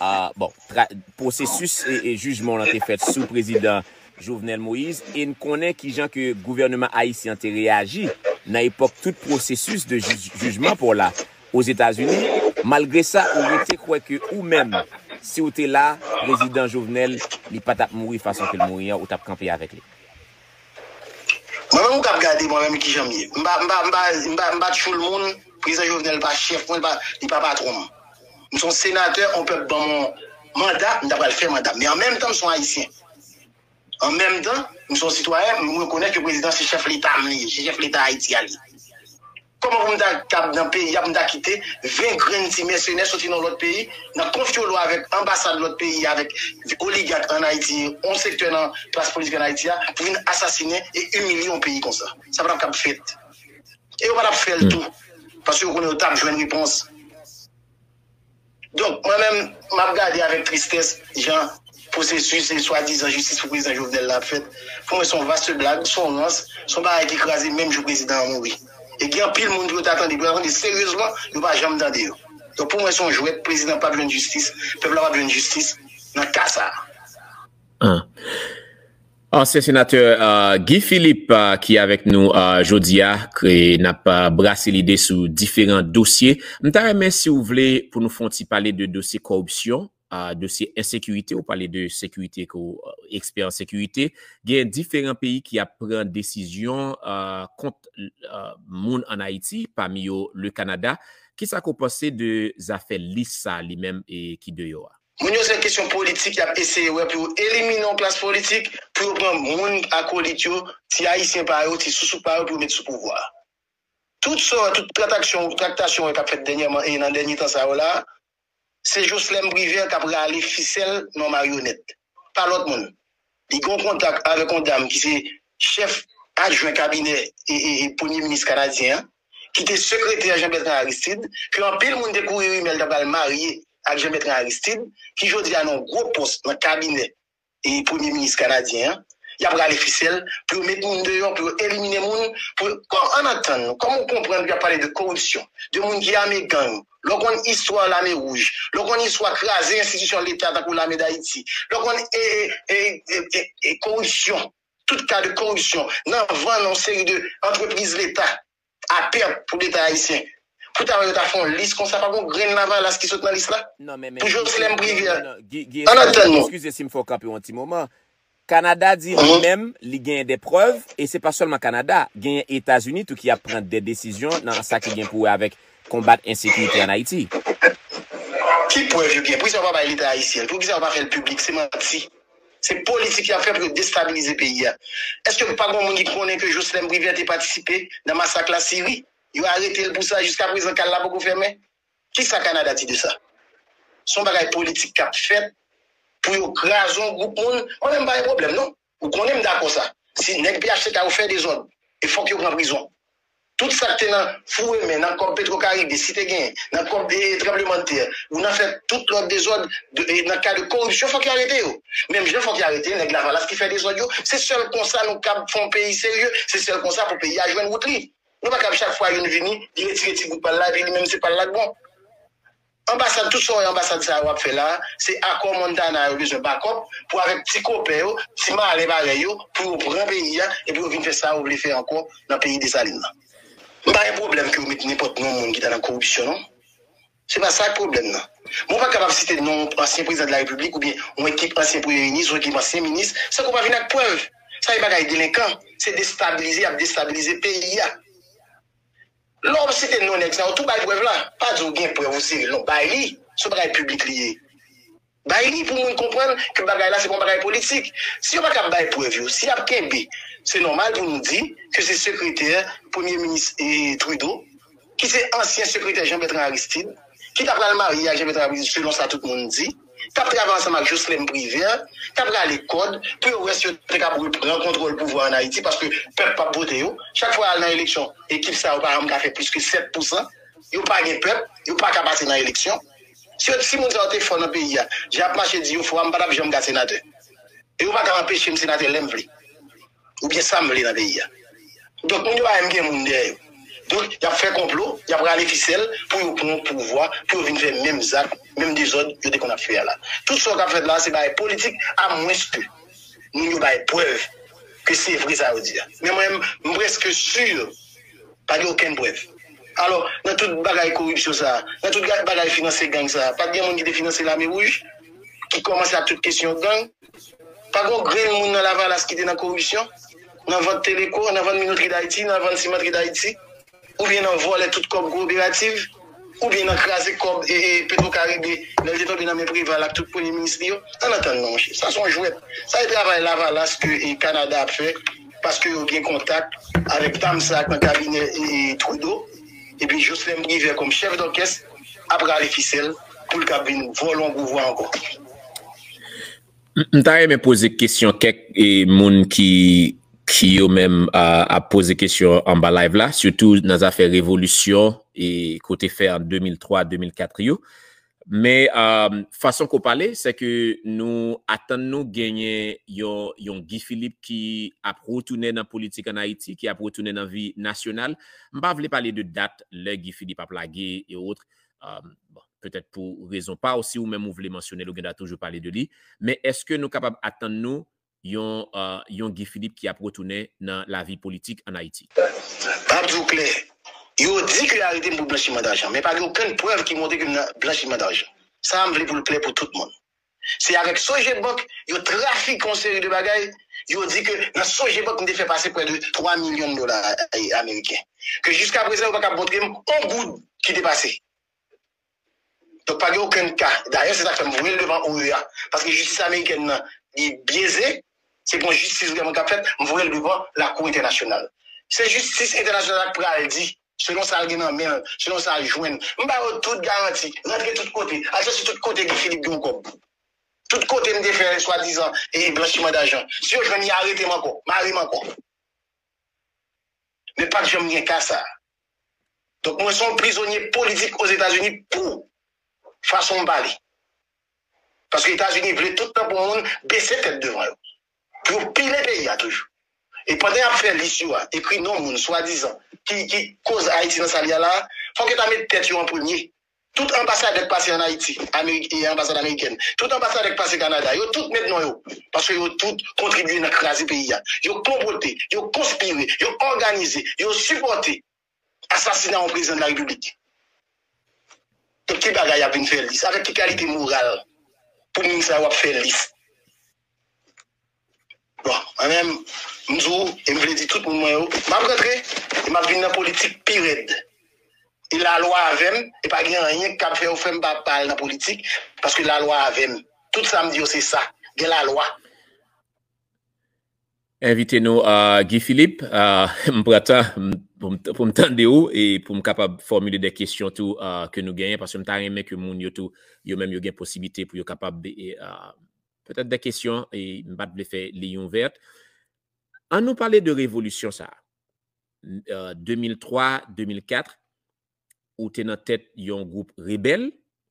ah, bon, tra- pwosesis e, e jijman w lan te fèt sou prezidan Jovenel Moïse, e n konnen kijan ke gouvèneman ayisyen an te reyaji nan epòk tout pwosesis de jij- jijman pa w la Ozetazini. Malgre sa, ou rete kwè ke ou menm, si w te la, prezidan Jovenel, li pa t ap mouri fason ke l mouri an, ou t ap kanpe avèk li. Mwen menm ou k ap gade mwen menm kijan m ye. M pa, m pa, m pa, m pa, m pa tchoul moun, prezidan Jovenel pa chèf mwen, li pa, li pa patwon m. M se yon senatè, yon pèp ban m yon manda, m ta pral fè manda m. Men an menm tan, m se yon ayisyen. An menm tan, m se yon sitwayen, m rekonèt ke prezidan se chèf leta m li ye, se chèf leta Ayiti a li ye. Kòman pou m ta kab nan peyi a, pou m ta kite ven grenn ti mèsenè soti nan lòt peyi, nan konfyolo avèk anbasad lòt peyi, avèk oligak ann Ayiti, yon sektè nan klas politik ann Ayiti a, pou vin asasinen e imilye yon peyi konsa? Sa pa t ap kab fèt. E yo pa t ap fè l tou, paske yo konnen yo t ap jwenn repons. Donk, mwen menm, m ap gade avèk tristès jan pwosesis e swadizan jistis pou prezidan Jovenel la ap fèt. Pou mwen, se yon vaste blag, se yon rans, se yon bagay ki kraze menm jou prezidan an mouri. E gen anpil moun pou yo ta tande, pou yo ta tande seryezman, yo pa janm tande yo. Donk, pou mwen, se yon jwèt, prezidan p ap jwenn jistis, pèp la p ap jwenn jistis nan ka sa a. Ansyen senatè uh, Guy Philippe uh, ki avèk nou uh, jodi a, ke n ap uh, brase lide sou diferan dosye. M ta renmen, si w vle, pou nou fè yon ti pale de dosye kòripsyon dosye ensekirite, ou pale de sekirite ke w ekspè an sekirite. Gen diferan peyi ki ap pran desizyon kont moun ann Ayiti, pami yo le Kanada. Kisa ke w panse de zafè lis sa li menm e ki deyò a? Moun yo se kesyon politik, y ap eseye wè pou yo elimine yon klas politik, pou yo pran moun akolit yo, ti ayisyen pa yo, ti sousou pa yo pou yo met sou pouvwa a. Tout sa, tout traktasyon, traktasyon k ap fèt dènyèman e nan dènye tan sa yo la, se Joslèn Privè k ap rale fisèl nan maryonèt. Pa lòt moun. Li gen yon kontak avèk yon dam ki se chèf adjwen kabinè e, e, e premye minis kanadyen an, ki te sekretè Jean Bertrand Aristide, ke anpil moun te kouri rimè l ta pral marye ak Jean Bertrand Aristide, ki jodi a nan yon gwo pòs nan kabinè e premye minis kanadyen an, y ap rale fisèl pou yo met moun deyò, pou yo elimine moun, pou yo, kòm, ann antann nou, kòman w konprann y ap pale de koripsyon, de moun ki ame gang, lè w konn istwa Lame Wouj, lè w konn istwa kraze enstitisyon Leta tankou Lame Dayiti, lè w konn e, e, e, e, e, e koripsyon, tout ka de koripsyon nan vann yon seri de antrepriz Leta a pèt pou Leta ayisyen. Pou ta wè yo ta fè yon lis konsa, pa gon grenn Lavalas ki sot nan lis la. Non, men, men, Pou Joslèn Privè. Non, non, Guy, Guy, Ann eskize, antann nou. Eskize si m fè w kanpe yon ti moman. Kanada di li menm, li genyen de prèv, e se pa sèlman Kanada, genyen Etazini tou ki ap pran de desizyon nan sa ki gen pou wè avèk konbat ensekirite ann Ayiti. Ki prèv yo gen? Poukisa yo pa bay Leta ayisyen l? Poukisa yo pa fè l piblik? Se manti. Se politik y ap fè pou yo destabilize peyi a. Èske pa gon moun ki konnen ke Joslèn Privè te patisipe nan masak Lasiri? Yo arete l pou sa, jiska prezan kay la poko fèmen. Kisa Kanada di de sa? Se yon bagay politik k ap fèt pou yo kraze yon gwoup moun. Mwen menm m pa gen pwoblèm non. Ou konnen m dakò sa. Si nèg P H T K yo fè dezòd, e fòk yo pran prizon. Tout sa k te nan foure men nan kòb Petro Caribe, si te genyen, nan kòb e, tranblemanntè, ou nan fè tout lòt dezòd, de, e, nan ka de koripsyon, fòk yo arete yo. Menm jan fòk yo arete nèg Lavalas ki fè dezòd yo. Se sèl konsa nou kab fè yon peyi serye, se sèl konsa pou peyi a jwenn wout li. Nou pa kab chak fwa youn vini, li retire ti bout pa l la, epi li menm se pa l la k bon. Anbasad, tout sa w wè anbasad sa yo ap fè la, se akò Montana yo bezwen bakòp pou avèk ti kope yo, ti malen parèy yo, pou yo pran peyi a, epi yo vin fè sa yo vle fè ankò nan peyi Desalin nan. M pa gen pwoblèm ke yo met nenpòt non moun ki ta nan koripsyon, non. Se pa sa k pwoblèm nan. Mwen pa kapab site non ansyen prezidan de la repiblik oubyen yon ekip ansyen premye minis, yon ekip ansyen minis, san ke w pa vin ak prèv. Sa se bagay delenkan. Se destabilize, y ap destabilize peyi a. Lè w ap site non nèg sa yo, tou bay prèv la. Pa di w gen prèv ou sere l, non, bay li. Se yon bagay piblik li ye. Bay li pou moun konprann ke bagay la se pa yon bagay politik. Si yo pa kab bay prèv yo, si y ap kenbe, se nòmal pou nou di ke se sekretè premye minis e, Trudeau, ki se ansyen sekretè Jean Bertrand Aristide, ki ta pral marye ak Jean Bertrand Aristide selon sa tout moun di, k ap travay ansanm ak Joslèn Privè, k ap rale kòd pou yo wè si yo te kab reprann kontwòl pouvwa ann Ayiti, paske pèp p ap vote yo. Chak fwa y al nan eleksyon, ekip sa yo pa janm ka fè plis ke sèt pousan. Yo pa gen pèp, yo pa ka pase nan eleksyon. Si yo, si moun sa yo te fò nan peyi a, jan y ap mache di yo fò a, m pa t ap janm ka senatè. E yo pa ka anpeche m senatè lè m vle. Oubyen sa m vle nan peyi a. Donk, moun yo pa menm gen moun dèyè yo. Donk, y ap fè konplo, y ap rale fisèl pou yo pran pouvwa, pou yo vin fè menm zak, menm dezòd yo te konn ap fè a la. Tout sa yo k ap fèt la, se bagay politik, amwenske moun yo bay prèv ke se vre sa yo di a. Men mwen, m prèske si pa gen okenn prèv. Alò, nan tout bagay koripsyon sa a, nan tout ga-, bagay finanse gang sa a, pa t gen moun ki te finanse Lame Wouj, ki kòmanse ak tout kesyon gang? Pa gen yon grenn moun nan Lavalas ki te nan koripsyon? Nan vant Teleko, nan vant Minotri Dayiti, nan vant Simentri Dayiti? Oubyen nan vòlè tout kòb kooperativ? Oubyen nan kraze kòb e, e Petro Caribe, lè l te tonbe nan men Preval ak tout premye minis li yo? Ann antann non, monchè. Sa se yon jwèt. Sa se travay Lavalas ke, e, Kanada ap fè, paske yo gen kontak avèk dam sa a k nan kabinè, e, e, Trudeau. Epi Joslèn Privè kòm chèf dòkès ap rale fisèl pou l kab vin vòlè yon pouvwa ankò. M, m ta renmen poze kesyon kèk, e, moun ki, ki yo menm, a, ap poze kesyon anba live la, sitou nan zafè revolisyon e kote fè an de mil twa, de mil kat yo. Men, a, fason ke w pale, se ke nou atann nou genyen yon, yon Guy Philippe ki ap retounen nan politik ann Ayiti, ki ap retounen nan vi nasyonal. M pa vle pale de dat lè Guy Philippe ap lage e otre. A, bon, petèt pou rezon pa w, si ou menm ou vle mansyone l, ou gen dwa toujou pale de li. Men èske nou kapab atann nou yon, a, yon Guy Philippe ki ap retounen nan lavi politik ann Ayiti? M ap di w klè, yo di ke yo arete m pou blanchiman dajan, men pa gen okenn prèv ki montre ke m nan blanchiman dajan. Sa a m vle pou l klè pou tout moun. Se avèk Sogebank, yo trafike yon seri de bagay, yo di ke nan Sogebank, m te fè pase prè de twa milyon dola, eh, ameriken. Ke jiska prezan, yo pa ka montre m yon goud ki te pase. Donk, pa gen okenn ka. Dayè, se sa k fè m voye l devan O E A. Paske jistis amerikèn nan, li byeze, se pa yon jistis vrèman k ap fèt, m voye l devan lakou entènasyonal. Se jistis entènasyonal la k pral di, selon sa l gen nan men l, selon sa l jwenn. M ba yo tout garanti, rantre tout kote, al chèche tout kote Guy Philippe gen yon kòb. Tout kote m te fè swadizan e blanchiman dajan. Si yo jwenn li, arete m ankò, mare m ankò. Men pa t janm gen ka sa. Donk, mwen se yon prizonye politik Ozetazini pou fason m pale. Paske Etazini vle tout tan pou moun bese tèt devan yo. Pou yo pile peyi a toujou. E pandan y ap fè lis yo a, ekri non moun, swadizan, ki, ki koz Ayiti nan sa l ye a la, fòk yo ta met tèt yo an premye. Tout anbasadè k pase ann Ayiti, Amerik, e anbasad amerikèn, tout anbasadè k pase Kanada, yo tout met non yo. Paske yo tout kontribye nan kraze peyi a. Yo konplote, yo konspire, yo òganize, yo sipòte asasina yon prezidan de la repiblik. Donk, ki bagay y ap vin fè lis? Avèk ki kalite moral pou moun sa yo ap fè lis? Bon, mwen menm, m di w, e m vle di tout moun mwen yo, m ap rantre, e m ap vin nan politik pi rèd. E lalwa avè m, e pa gen anyen k ap fè yo fè m pa, pa al nan politik, paske lalwa avè m. Tout sa m di yo, se sa. Gen lalwa. Envite nou, uh, Guy Philippe, uh, m pran tan pou m tande w e pou m kapab fòmile de kesyon tou, uh, ke nou genyen, paske m ta renmen ke moun yo tou, yo menm yo gen posiblite pou yo kapab, uh, petèt de kesyon, e m pa t vle fè liy ouvèt. An nou pale de revolisyon sa a. Uh, de mil twa, de mil kat, ou te nan tèt yon gwoup rebèl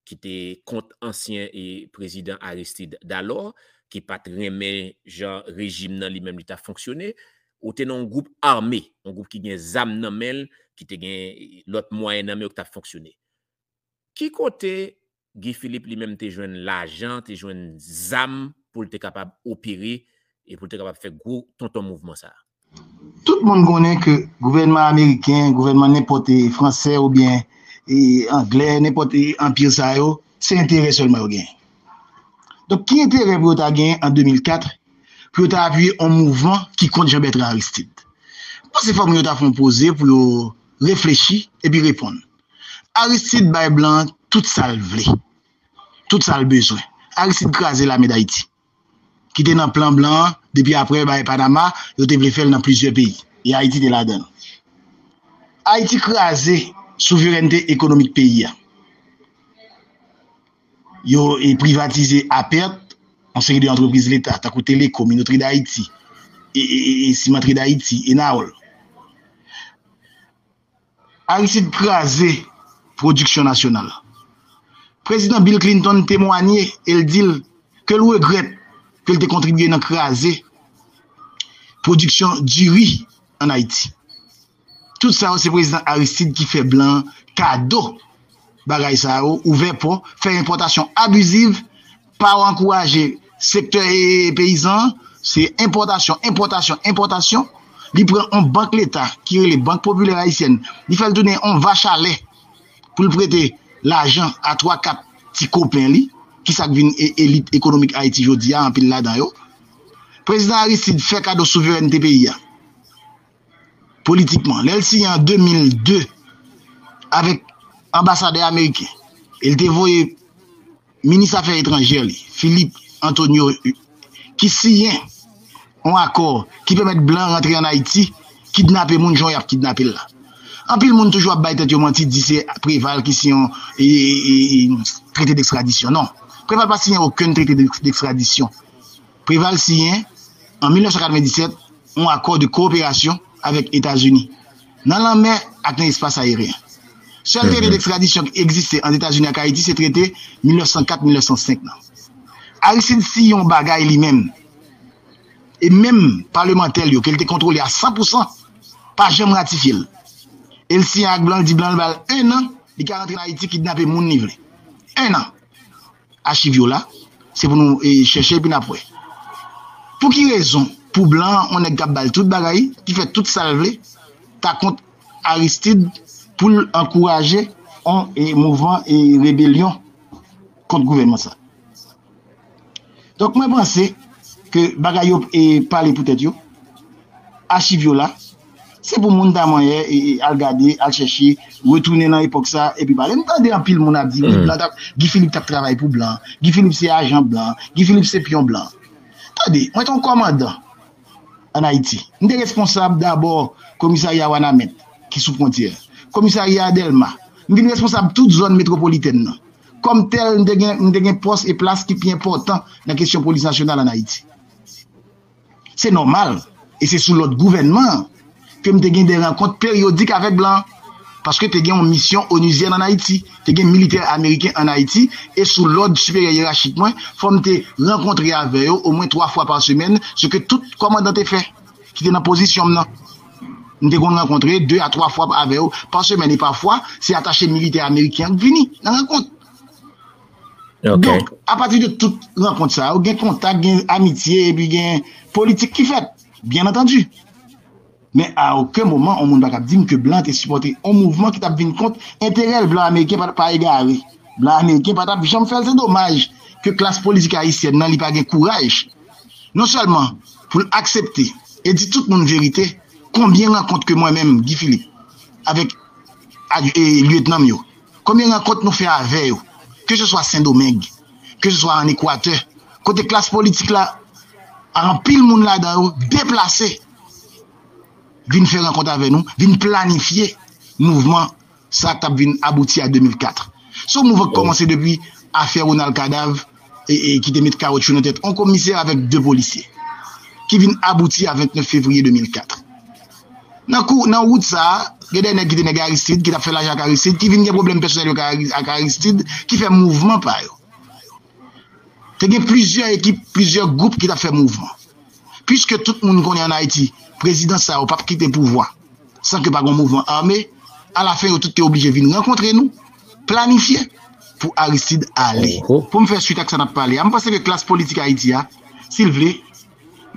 ki te kont ansyen e prezidan Aristide dalò, ki pa t renmen jan rejim nan li menm li t ap fonksyone. Ou te nan yon gwoup ame, yon gwoup ki gen zam nan men l, ki te gen lòt mwayen nan men yo ki t ap fonksyone. Ki kote Guy Philippe li menm te jwenn lajan, te jwenn zam pou l te kapab opere e pou l te kapab fè gwo tonton mouvman sa a? Tout moun konnen ke gouvènman ameriken, gouvènman nenpòt franse oubyen angle, nenpòt anpi sa yo, se enterè sèlman yo genyen. Donk, ki enterè pou yo ta genyen an de mil kat pou yo ta apiye yon mouvman ki kont Jean Bertrand Aristide? Mwen panse fòk moun yo ta fè yon poze pou yo reflechi epi reponn. Aristide bay blan an tout sa l vle, tout sa l bezwen. Aristide kraze lame Dayiti ki te nan plan blan an depi apre bagay Panama, yo te vle fè l nan plizyè peyi, e Ayiti te ladan l. Ayiti kraze souverènte ekonomik peyi a. Yo e privatize a pèt yon seri de antrepriz leta, tankou Telecom, Minoterie d'Haïti, e, e, e, e Cimenterie d'Haïti, Enaol. Aristide kraze pwodiksyon nasyonal. Prezidan Bill Clinton temwanye e l di l ke l regrèt ke l te kontribye nan kraze pwodiksyon diri ann Ayiti. Tout sa yo se prezidan Aristide ki fè blan kado bagay sa yo, ouvè pò, fè enpòtasyon abiziv, pa ankouraje sektè peyizan an, se enpòtasyon, enpòtasyon, enpòtasyon. Li pran yon bank leta ki rele Bank Popilè Ayisyèn, li fè l tounen yon vach a lè pou l prete lajan a twa kat ti kopen li, ki sa k vin elit ekonomik Ayiti jodi a, anpil ladan yo. Prezidan Aristide fè kado souverènte peyi a politikman. Lè l siyen an de mil de avèk anbasadè ameriken, e l te voye minis afè etranjè li, Philippe Antonio, ki siyen yon akò ki pèmèt blan rantre ann Ayiti, kidnape moun jan y ap kidnape l la. Anpil moun toujou ap bay tèt yo manti, di se Preval ki siyen yon e, e, e, trete dekstradisyon. Non. Preval pa siyen okenn trete dekstradisyon. Preval siyen, an mil nèf san katrevenndisèt, yon akò de kowoperasyon avèk Etazini, nan lanmè ak nan espas ayeryen. Sèl trete dekstradisyon ki egziste ant Etazini ak Ayiti se trete mil nèf san kat mil nèf san senk nan. Aristide siyen yon bagay li menm, e menm palemantè l yo, ke l te kontwole a san pou san, pa janm ratifye l. E l siyen ak blan, l di blan l ba l en an, li ka rantre nan Ayiti kidnape moun li vle. En an. Achiv yo la, se pou nou e, chèche epi n ap wè. Pou ki rezon, pou blan an, yon nèg k ap ba l tout bagay, ki fè tout sa l vle, ta kont Aristide pou l ankouraje yon e, mouvman e, rebelyon kont gouvènman sa? Donk, mwen panse ke bagay yo e pale pou tèt yo, achiv yo la, se pou moun ta manyè e, e al gade, al chèche, retounen nan epòk sa, epi pale. M tande anpil moun ap di, wi, blan t ap, Guy Philippe t ap travay pou blan, Guy Philippe se ajan blan, Guy Philippe se pyon blan. Tande, mwen te yon kòmandan ann Ayiti. M te responsab dabò komisarya Wanament, ki sou fwontyè, komisarya Dèlma. M vin responsab tout zòn metwopolitèn nan. Kòm tèl, m te gen, m te gen pòs e plas ki pi enpòtan nan kesyon polis nasyonal ann Ayiti. Se nòmal, e se sou lòd gouvènman an ke m te gen de rankont peryodik avèk blan, paske te gen yon misyon onuzyèn ann Ayiti, te gen militè ameriken ann Ayiti, e sou lòd siperyè yerachik mwen, fò m te rankontre avè yo omwen twa fwa pa semèn, se ke tout kòmandan te fè, ki te nan pozisyon m nan. M te konn rankontre de a twa fwa avè yo pa semèn, e pafwa, se atache militè ameriken an k vini nan rankont. Donk, apati de tout rankont sa yo, gen kontak, gen amitye, epi gen politik ki fèt, byen antandi. Men a okenn moman, yon moun pa kab di m ke blan te sipòte yon mouvman ki t ap vin kont enterè l. Blan ameriken pa, pa egare. Blan ameriken pa t ap janm fè l. Se domaj ke klas politik ayisyèn nan, li pa gen kouraj non sèlman pou l aksepte e di tout moun verite, konbyen rankont ke mwen menm, Guy Philippe, avèk ad- e, lyetnan m yo, konbyen rankont nou fè avè yo, ke se swa Sendomeng, ke se swa ann Ekwatè, kote klas politik la, anpil moun ladan yo deplase, vin fè rankont avè nou, vin planifye mouvman sa k t ap vin abouti a de mil kat. Se yon mouvman ki kòmanse depi afè Ronald Cadav, e, e ki te met kawotchou nan tèt yon komisè avèk de polisye, ki vin abouti a vennèf fevriye de mil kat. Nan kou, nan wout sa a, gen de nèg ki te nèg Aristide, ki t ap fè lajan ak Aristide, ki vin gen pwoblèm pèsonèl yo ak Ari- ak Aristide, ki fè mouvman pa yo. Te gen plizyè ekip, plizyè gwoup ki t ap fè mouvman. Piske tout moun konnen ann Ayiti, prezidans sa yo p ap kite pouvwa san ke pa gen yon mouvman ame, alafen yo tout te oblije vin rankontre nou, planifye pou Aristide ale. Pou m fè swit ak sa n ap pale a, m panse ke klas politik Ayiti a, si l vle,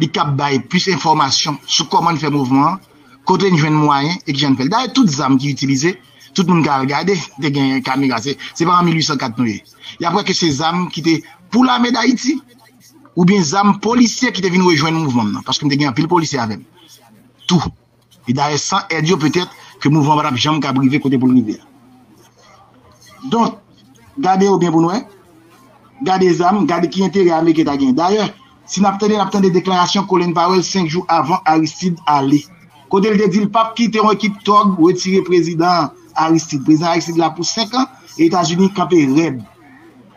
li kab bay plis enfòmasyon sou kòman n fè mouvman an, kote n jwenn mwayen e kijan n fè l. Dayè, tout zam ki itilize, tout moun ka al gade, te gen kamera, se, se pa an mil uit san kat nou ye. Y ap wè ke se zam ki te pou Lame Dayiti, oubyen zam polisye ki te vin rejwenn mouvman m nan, paske m te gen anpil polisye avè m tou. E dayè, san èd yo, petèt ke mouvman pa t ap janm kab rive kote pou l rive a. Donk, gade yo byen pou n wè. Gade zam, gade ki enterè ameriken ta gen. Dayè, si n ap tande, n ap tande deklarasyon Colin Powell senk jou avan Aristide ale, kote l te di l p ap kite yon ekip tòg retire prezidan Aristide. Prezidan Aristide la pou senk an, e Etazini kanpe rèd.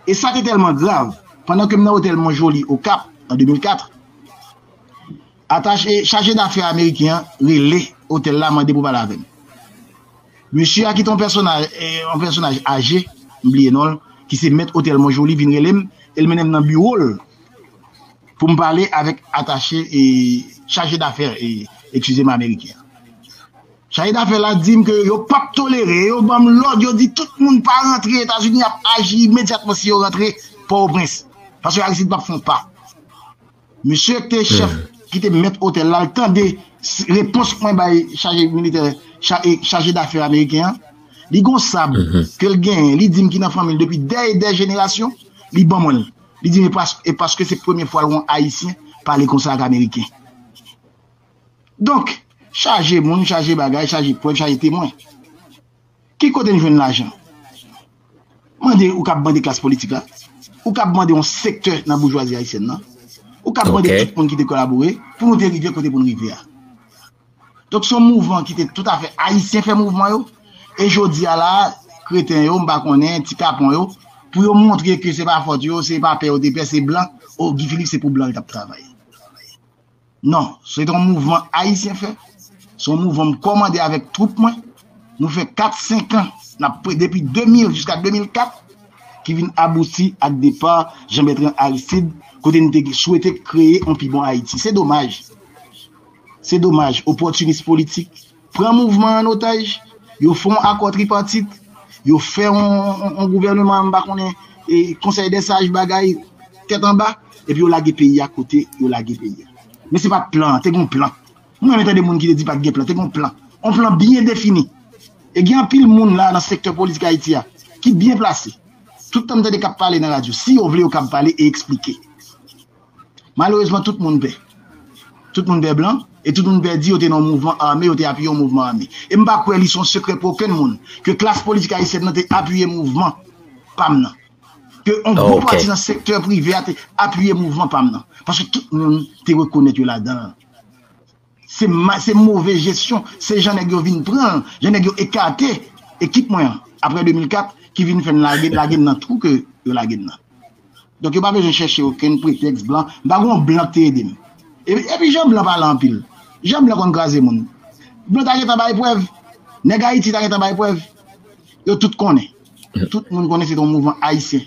E sa te tèlman grav, pandan ke m nan otèl Mont Joli, Okap, an de mil kat, atache, chaje dafè ameriken an rele otèl la, mande pou pale avè m. Mesye a ki te yon pèsonaj, eh, yon pèsonaj aje, m bliye non l, ki se mèt otèl Mont Joli, vin rele m, e l mennen m nan biwo l pou m pale avèk atache, eh, chaje dafè, eh, eskize m, ameriken an. Chaje dafè la di m ke yo p ap tolere, yo ban m lòd, yo di tout moun pa rantre Etazini, y ap aji imedyatman si yo rantre Pòtoprens. Paske Aristide p ap fè yon pa. Mesye ki te chèf, ki te mèt otèl la, l tande s- repons mwen bay chaje militè, cha- e chaje dafè ameriken an. Li gon sab ke l genyen, li di m ki nan fanmi l depi dè e dè jenerasyon, li ban mwen l. Li di m e pas- e paske se premye fwa l wè yon Ayisyen pale konsa ak Ameriken. Donk, chaje moun, chaje bagay, chaje prèv, chaje temwen. Ki kote n jwenn lajan? Mande ou k ap mande klas politik la, ou k ap mande yon sektè nan boujwazi ayisyèn nan, ou k ap mande tout moun ki te kolabore pou nou te rive kote pou n rive a. Donk, se yon mouvman ki te toutafè ayisyen fè mouvman yo, e jodi a la, kreten yo, m pa konnen, ti kapon yo, pou yo montre ke se pa fòt yo, se pa pè yo te pè, se blan, o, Guy Philippe se pou blan yo t ap travay. Non, se te yon mouvman ayisyen fè. Se yon mouvman m kòmande avèk twoup mwen. Nou fè kat, senk an, n ap pre- depi de mil jiska de mil kat, ki vin abouti ak depa Jean Bertrand Aristide, kote n te swete kreye yon pi bon Ayiti. Se domaj. Se domaj, opòtinis politik pran mouvman an otaj, yo fè yon akò tripatit, yo fè yon, yon, yon gouvèneman, m pa konnen, e, konsèy dè saj, bagay, tèt anba, epi yo lage peyi a kote yo lage peyi a. Men se pa t plan, te gen yon plan. Mwen renmen tande moun ki te di pa t gen plan, te gen yon plan. Yon plan byen defini. E gen anpil moun la nan sektè politik Ayiti a ki byen plase. Tout tan m tande k ap pale nan radyo, si yo vle, yo kab pale e eksplike. Malerezman, tout moun pè. Tout moun pè blan, e tout moun pè di yo te nan yon mouvman ame, yo te apiye yon mouvman ame. E m pa kwè li se yon sekrè pou okenn moun ke klas politik ayisyèn nan te apiye mouvman pa m nan. Ke yon gwo pati nan sektè prive a te apiye mouvman pa m nan. Paske tout moun te rekonèt yo ladan l. Se ma- se move jesyon, se jan nèg yo vin pran l, jan nèg yo ekate ekip mwen an, apre de mil kat, ki vin fè n lage, lage n nan twou ke yo lage n nan. Donk, yo pa bezwen chèche okenn pretèks blan. M pa gen yon blan ki te ede m. E- epi jan blan pale anpil. Jan blan konn kraze moun. Blan ta gentan bay prèv. Nèg Ayiti ta gentan bay prèv. Yo tout konnen. Tout moun konnen se te yon mouvman ayisyen.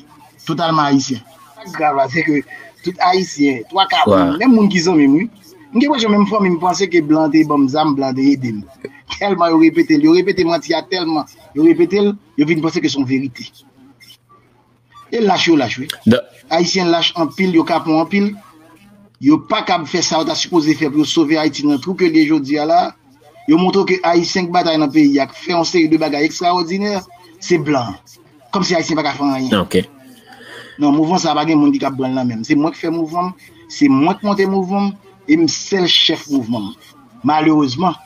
Totalman ayisyen. Sa k grav la, se ke tout Ayisyen, twa ka moun, menm moun ki zanmi m, wi. M gen enpresyon menm fanmi m panse ke blan te ban m zam, blan te ede m. Tèlman yo repete l, yo repete manti a tèlman, yo repete l, yo vin panse ke se yon verite. E lach yo lach, wi. Ayisyen lach anpil, yo kapon anpil. Yo pa kab fè sa yo ta sipoze fè pou yo sove Ayiti nan twou ke l ye jodi a la. Yo montre w ke Ayisyen k batay nan peyi a, k fè yon seri de bagay ekstraòdinè, se blan. Kòmsi Ayisyen pa ka fè anyen. Non, mouvman sa a pa gen moun ki kab pran l nan men m. Se mwen k fè mouvman m, se mwen k monte mouvman m, e m sèl chèf mouvman m. Malerezman,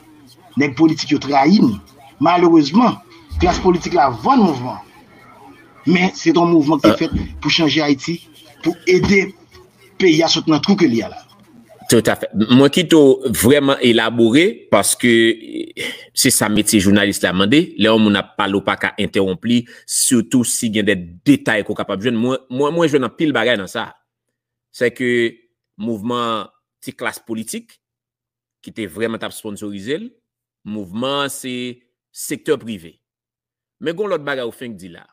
nèg politik yo trayi n. Malerezman, klas politik la vann mouvman an. Men, se t on mouvman ki te fèt pou chanje Ayiti, pou ede peyi a sot nan twou ke li a la. Tout à fait. Mwen kite w vrèman elabore, paske se sa metye jounalis la mande. Lè yon moun ap pale, ou pa ka entèwonp li, sitou si gen de detay ke w kapab jwenn. Mwen, mwen, mwen jwenn anpil bagay nan sa. Se ke mouvman ti klas politik ki te vrèman t ap sponsorize l, mouvman an se sektè prive. Men gon lòt bagay ou fenk di la.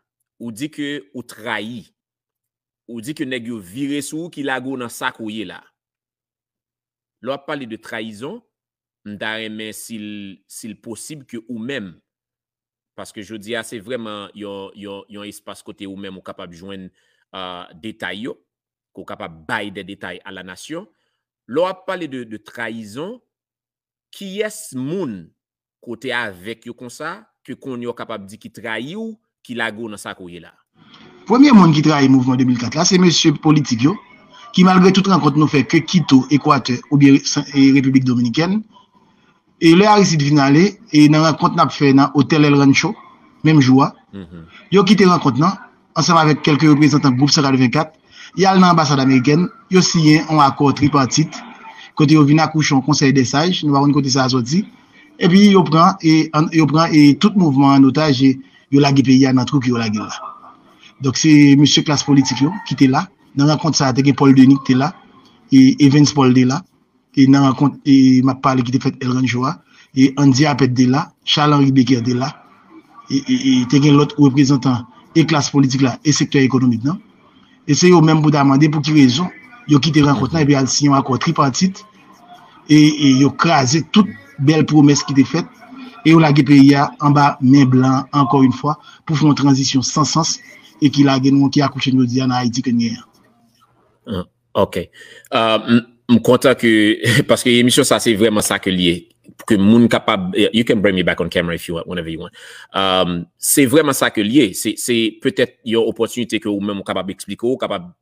Ou di ke ou trayi. Ou di ke nèg yo vire sou ou ki lage w nan sa ke w ye la. Lè w ap pale de trayizon, m ta renmen si l, si l posib ke ou menm, paske jodi a se vrèman yon, yon, yon espas kote ou menm ou kapab jwenn, ah, detay yo, ke w kapab bay de detay a la nasyon. Lè w ap pale de, de trayizon, kiyès moun ke w te avèk yo konsa, ke kounye a w kapab di ki trayi w, ki lage w nan sa ke w ye la? Premye moun ki trayi mouvman de mil kat la, se mesye politik yo, ki malgre tout rankont nou fè ke Kito, Ekwatè, oubyen San- e Repiblik Dominikèn. E lè Aristide vin ale, e nan rankont n ap fè nan otèl El Rancho, menm jou a, yo kite rankont nan, ansanm avèk kèlke reprezantan gwoup san katrevenkat, y al nan anbasad amerikèn, yo siyen yon akò tripatit, kote yo vin akouche yon konsèy dè saj, nou pa konn kote sa a sòti, epi yo pran, e, an- yo pran, e, tout mouvman an otaj, e yo lage peyi a nan twou ke yo lage l la. Donk, se mesye klas politik yo ki te la. Nan rankont sa a, te gen Paul Denis ki te la, e Evens Paul te la, e nan rankont, e m ap pale ki te fèt El Rancho a, e Andy Apet te la, Charles Henri Becker te la, e, e, e te gen lòt reprezantan e klas politik la, e sektè ekonomik nan. E se yo menm pou ta mande pou ki rezon yo kite rankont nan epi al siyen yon akò tripatit, e, e yo kraze tout bèl pwomès ki te fèt, e yo lage peyi a anba men blan an, ankò yon fwa, pou fè yon tranzisyon san sans, e ki lage nou, ki akouche nou jodi a nan Ayiti ke n genyen an. Ah, ok. Ah, m, m kontan ke, paske emisyon sa, se vrèman sa ke l ye. Ke moun kapab, you can bring me back on camera if you want, whenever you want. Um, se vrèman sa ke l ye. Se, se petèt yon opòtinite ke ou menm ou kapab eksplike, ou kapab,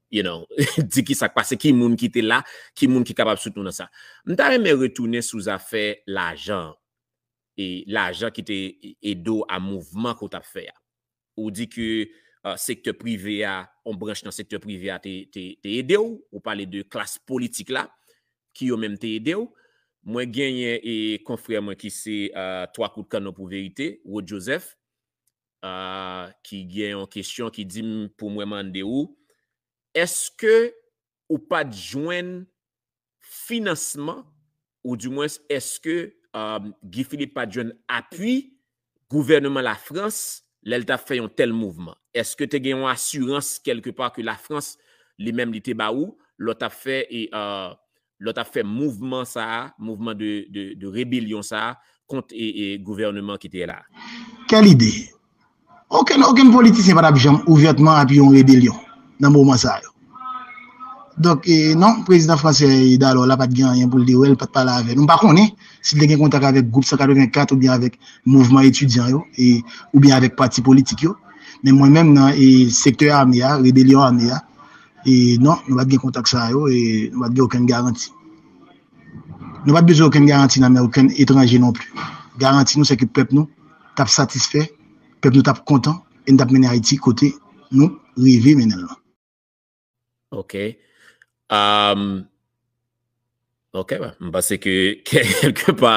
you know, di ki sa k pase, ki moun ki te la, ki moun ki kapab soutni w nan sa. M ta renmen retounen sou zafè lajan. E lajan ki te ede w a mouvman ke w t ap fè a. Ou di ke, euh, sektè prive a, yon branch nan sektè prive a te, te, te ede w, ou pale de klas politik la, ki yo menm te ede w. Mwen genyen e konfrè mwen ki se, euh, Twa Kout Kannon pou Verite, Rod Joseph, euh, ki gen yon kesyon ki di m pou mwen mande ou, èske ou pa t jwenn finansman, oudimwens, èske, um, Guy Philippe pa t jwenn apui gouvènman Lafrans lè l t ap fè yon tèl mouvman? Èske te gen yon asirans kèlkepa ke Lafrans, li menm, li te ba ou, lè w t ap fè, e, uh, lè w t ap fè mouvman sa a, mouvman de, de, de rebelyon sa a, kont, e, e, gouvènman ki te la a? Kèl ide! Okenn, okenn politisyen pa t ap janm ouvètman apiye yon rebelyon nan moman sa yo. Donk, e, non, prezidan fransè, e, Dalò la pa t gen anyen pou l te wè, l pa t pale avè nou. M pa konnen si l te gen kontak avèk gwoup san katrevenkat oubyen avèk mouvman etidyan yo, e, oubyen avèk pati politik yo. Men mwen menm nan, e, sektè ame a, rebelyon ame a, E non, nou pa t gen kontak sa yo, e nou pa t gen okenn garanti. Nou pa t bezwen okenn garanti nan men okenn etranje non pli. Garanti nou se ke pèp nou t ap satisfè, pèp nou t ap kontan, e n t ap mennen Ayiti kote nou reve mennen l lan. Ok. Um, ok, m panse ke kèlkepa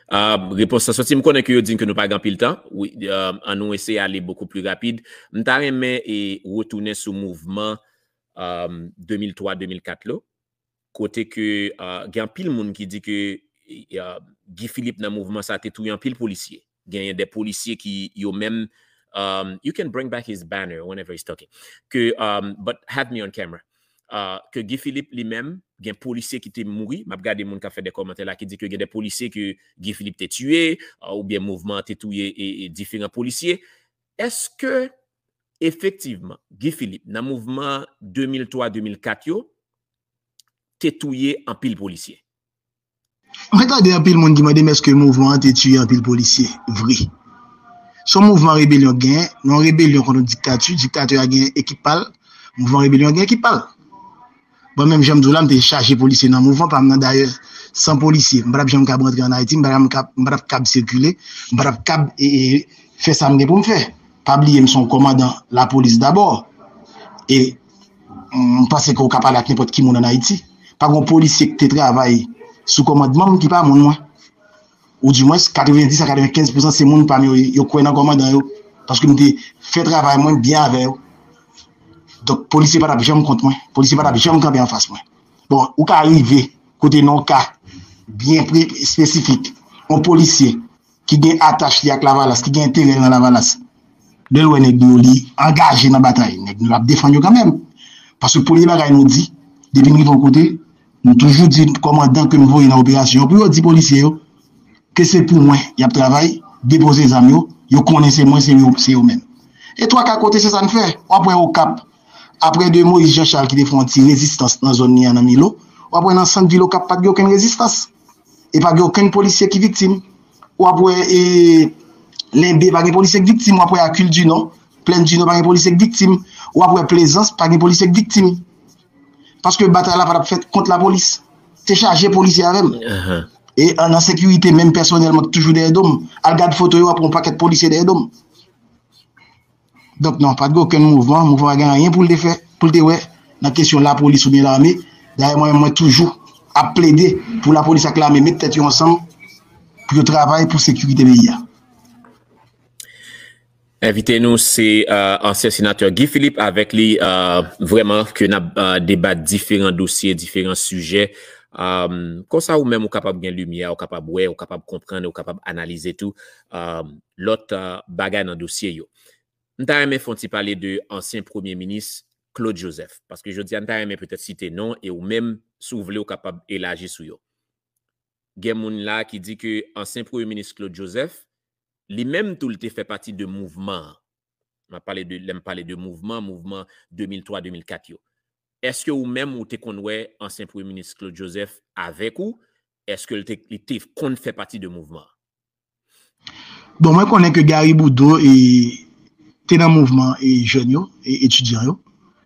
um, repons la soti. M konnen ke yo di ke nou pa gen anpil tan. Wi, um, an nou eseye ale bokou pli rapid. M ta renmen e retounen sou mouvman um, de mil twa de mil kat lo. Kote ke uh, gen anpil moun ki di ke uh, Guy Philippe nan mouvman sa te touye anpil polisye. Genyen de polisye ki yo menm um, you can bring back his banner whenever he's talking. Ke um, but have me on camera. Uh, ke Guy Philippe li menm gen polisye ki te mouri, m ap gade moun k ap fè de kòmantè la ki di ke gen de polisye ke Guy Philippe te tiye uh, oubyen mouvman te touye e, e diferan polisye. Èske efektivman Guy Philippe nan mouvman de mil twa de mil kat yo te touye anpil polisye? Mwen tande anpil moun ki mande m èske mouvman an te tiye anpil polisye. Vre. Se yon mouvman rebelyon gen, yon rebelyon kont yon diktati, diktati a gen ekip pa l, mouvman rebelyon gen ekip pa l. Bon, menm jan m di w la, m te chaje polisye nan mouvman pa m nan dayè, san polisye, m pa t ap janm kab rantre an Ayiti, m pa t ap kab sikile, m pa t ap kab e, e, fè sa m gen pou m fè. Pa bliye m se yon kòmandan lapolis dabò. E m panse ke w ka pale ak nenpòt ki moun ann Ayiti. Pa gen yon polisye ki te travay sou kòmandman m ki pa moun mwen. Ou dimwens, katrevendis a katrevenkenz pousan se moun pa m yo, yo kwè nan kòmandan yo. Paske m te fè travay mwen byen avè yo. Donk, polisye pa t ap janm kont mwen. Polisye pa t ap janm kanpe anfas mwen. Bon, ou ka rive kote nan yon ka byen pre, espesifik. Yon polisye ki gen atach li ak Lavalas, ki gen enterè nan Lavalas. Lè l wè nèg nou yo, li angaje nan batay, nèg nou yo ap defann yo kanmenm. Paske premye bagay nou di, depi n rive yon kote, nou toujou di kòmandan ke n voye nan operasyon yo, pou yo di polisye yo ke se pou mwen y ap travay, depoze zam yo, yo konnen se mwen, se yo, se yo menm. E twa ka kote se sa n fè. W ap wè Okap, apre de Moïse Jean Charles ki te fè yon ti rezistans nan zòn li an nan Milo, w ap wè nan sant vil Okap pa t gen okenn rezistans. E pa gen okenn polisye ki viktim. W ap wè e, Lenbe pa gen polisye k viktim, w ap wè a Kil di Nò, Plèn di Nò pa gen polisye k viktim, w ap wè Plezans pa gen polisye k viktim. Paske batay la pa t ap fèt kont lapolis. Se chaje polisye avè m. E an nan sekirite, menm pèsonèl mwen k toujou dèyè do m. Al gad foto yo, w ap wè yon pakèt polisye dèyè do m. Donk non, pa t gen okenn mouvman. Mouvman pa gen anyen pou l te fè, pou l te wè nan kesyon lapolis oubyen lame. Dayè mwen menm mwen toujou ap plede pou lapolis ak lame met tèt yo ansanm pou yo travay pou sekirite peyi a. Envite nou se uh, ansyen senatè Guy Philippe avèk li uh, vrèman ke n ap uh, debat diferan dosye, diferan sijè. Um, konsa ou menm ou kapab gen limyè, ou kapab wè, ou kapab konprann, ou kapab analize tou um, lòt uh, bagay nan dosye yo. M ta renmen fè yon ti pale de ansyen premye minis Claude Joseph, paske jodi a m ta renmen petèt site non e ou menm si w vle ou kapab elaji sou yo. Gen moun la ki di ke ansyen premye minis Claude Joseph, li menm tou li te fè pati de mouvman an. M ap pale de, lè m pale de mouvman, mouvman de mil twa de mil kat yo. Èske ou menm ou te konn wè ansyen premye minis Claude Joseph avèk ou? Èske li te, li te konn fè pati de mouvman an? Bon, mwen konnen ke Gary Boudreau e, te nan mouvman e jèn yo, e etidyan yo.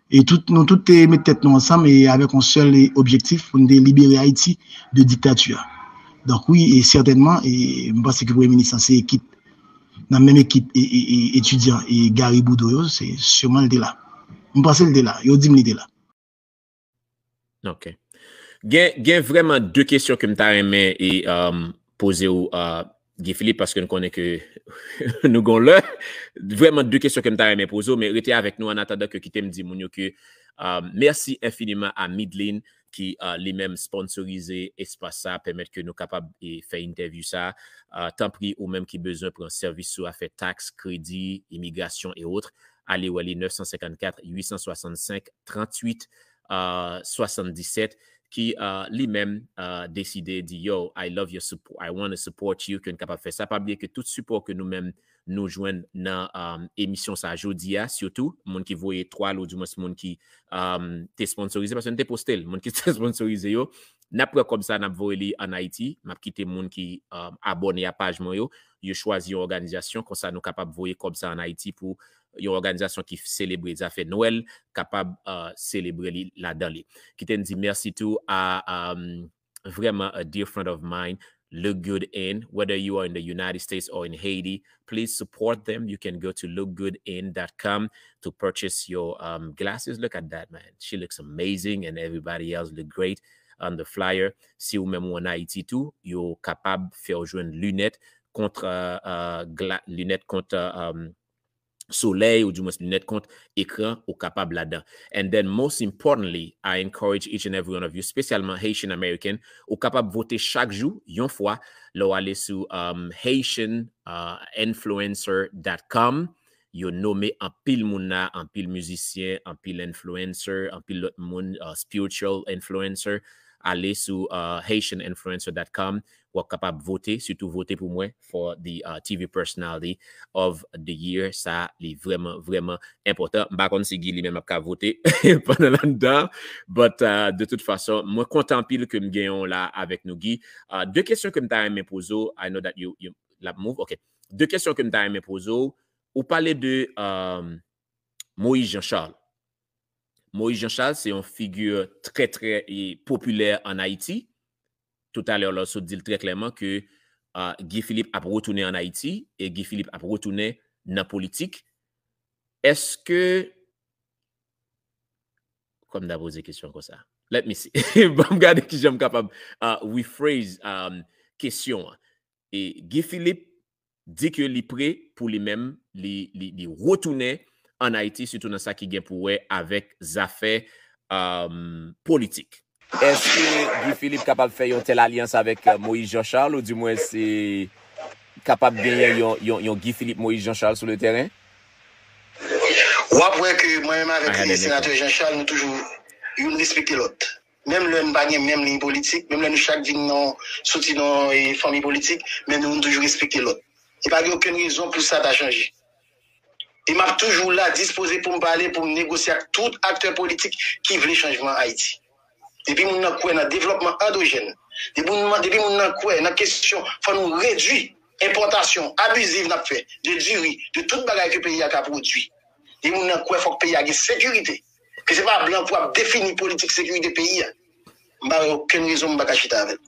E tout, nou tout te met tèt nou ansanm e avèk yon sèl e, objektif pou n te libere Ayiti de diktati a. Donk wi, e sètènman, e m panse ke premye minis lan se ekip, nan menm ekip e, e, e, etidyan e Gary Boudreau yo, se siman l te la. M panse l te la, yo di m li te la. Ok. Gen, gen vrèman de kesyon ke m ta renmen e, um, poze w, uh, Guy Philippe, paske n konnen ke nou gon lè. Vrèman de kesyon ke m ta renmen poze w, men rete avèk nou an atandan ke kite m di moun yo ke uh, mèsi enfiniman a Midlin ki uh, li menm sponsorize espas sa, pèmèt ke nou kapab e, fè entèvyou sa. Uh, tanpri, ou menm ki bezwen pran sèvis sou afè taks, kredi, imigrasyon e otre, ale wè li nèf san senkannkat, uit san swasannsenk, tranntuit, swasanndisèt, ki uh, li menm uh, deside di yo, I love your support, I want to support you, ke n kapab fè sa. Pa bliye ke tout sipò ke nou menm nou jwenn nan um, emisyon sa jodi a, sitou moun ki voye twa l, oudimwens moun ki um, te sponsorize, paske n te poste l, moun ki te sponsorize yo, n ap pran kòb sa, n ap voye li ann Ayiti, m ap kite moun ki um, abòne a paj mwen yo, yo chwazi yon òganizasyon, konsa nou kapab voye kòb sa ann Ayiti pou yon òganizasyon ki selebre zafè Nwèl, kapab uh, selebre li ladan li. Kite n di mèsi tou a um, vrèman a dear friend of mine, Look Good Inn, whether you are in the United States or in Haiti, please support them. You can go to look good inn dot com to purchase your um, glasses. Look at that, man. She looks amazing, and everybody else look great on the flyer. Si ou menm ou an Ayiti tou, yo kapab fè w jwenn linèt kont uh, uh, gla, linèt kont uh, um, solèy, ou dimwens linèt kont ekran, ou kapab ladan. And then most importantly, I encourage each and every one of you, spesyalman Haitian American, ou kapab vote chak jou, yon fwa, lè w ale sou um, haitian influencer dot com, yo nome anpil moun la, anpil mizisyen, anpil influencer, anpil lòt moun, uh, spiritual influencer, ale sou uh, haitian influencer dot com, w ap kapab vote, sitou vote pou mwen for the uh, T V Personality of the Year. Sa li vrèman, vrèman enpòtan. M pa konn si Guy li menm ap ka vote pandan l anndan, but uh, de tout fason, mwen kontan anpil ke m genyen w la avèk nou, Guy. Uh, de kesyon ke m ta renmen poze w, I know that you, you l ap move, ok. De kesyon ke m ta renmen poze w, ou pale de um, Moïse Jean Charles. Moïse Jean Charles se yon figi trè trè popilè an Ayiti. Toutalè la w sot di l trè klèman ke uh, Guy Philippe ap retounen an Ayiti e Guy Philippe ap retounen nan politik. Èske, kòm m ta poze kesyon konsa, let me see. Ban m gade kijan m kapab uh, rephrase um, kesyon an. E Guy Philippe di ke li pre pou li menm, li, li, li retounen an Ayiti, sitou nan sa ki gen pou wè avèk zafè um, politik. Èske Guy Philippe kapab fè yon tèl alyans avèk uh, Moïse Jean Charles, ou dimwens kapab genyen yon, yon, yon Guy Philippe Moïse Jean Charles sou le teren? W ap wè ke mwen menm avèk senatè Jean Charles, nou toujou youn respekte lòt. Menm lè n pa gen menm liy politik, menm lè nou chak di n non, soti nan fanmi politik, men nou, nou toujou respekte lòt. E pa gen okenn rezon pou sa ta chanje. E m ap toujou la, dispoze pou m pale, pou m negosye ak tout aktè politik ki vle chanjman Ayiti. Depi moun nan kwè nan devlòpman andwojèn, depi moun, depi moun nan kwè nan kesyon, fò nou redui enpòtasyon abiziv n ap fè de diri, de tout bagay ke peyi a ka pwodui. Depi moun nan kwè fòk peyi a gen sekirite. Ke se pa blan pou ap defini politik sekirite peyi a. M pa wè okenn rezon m pa ka chita avè l.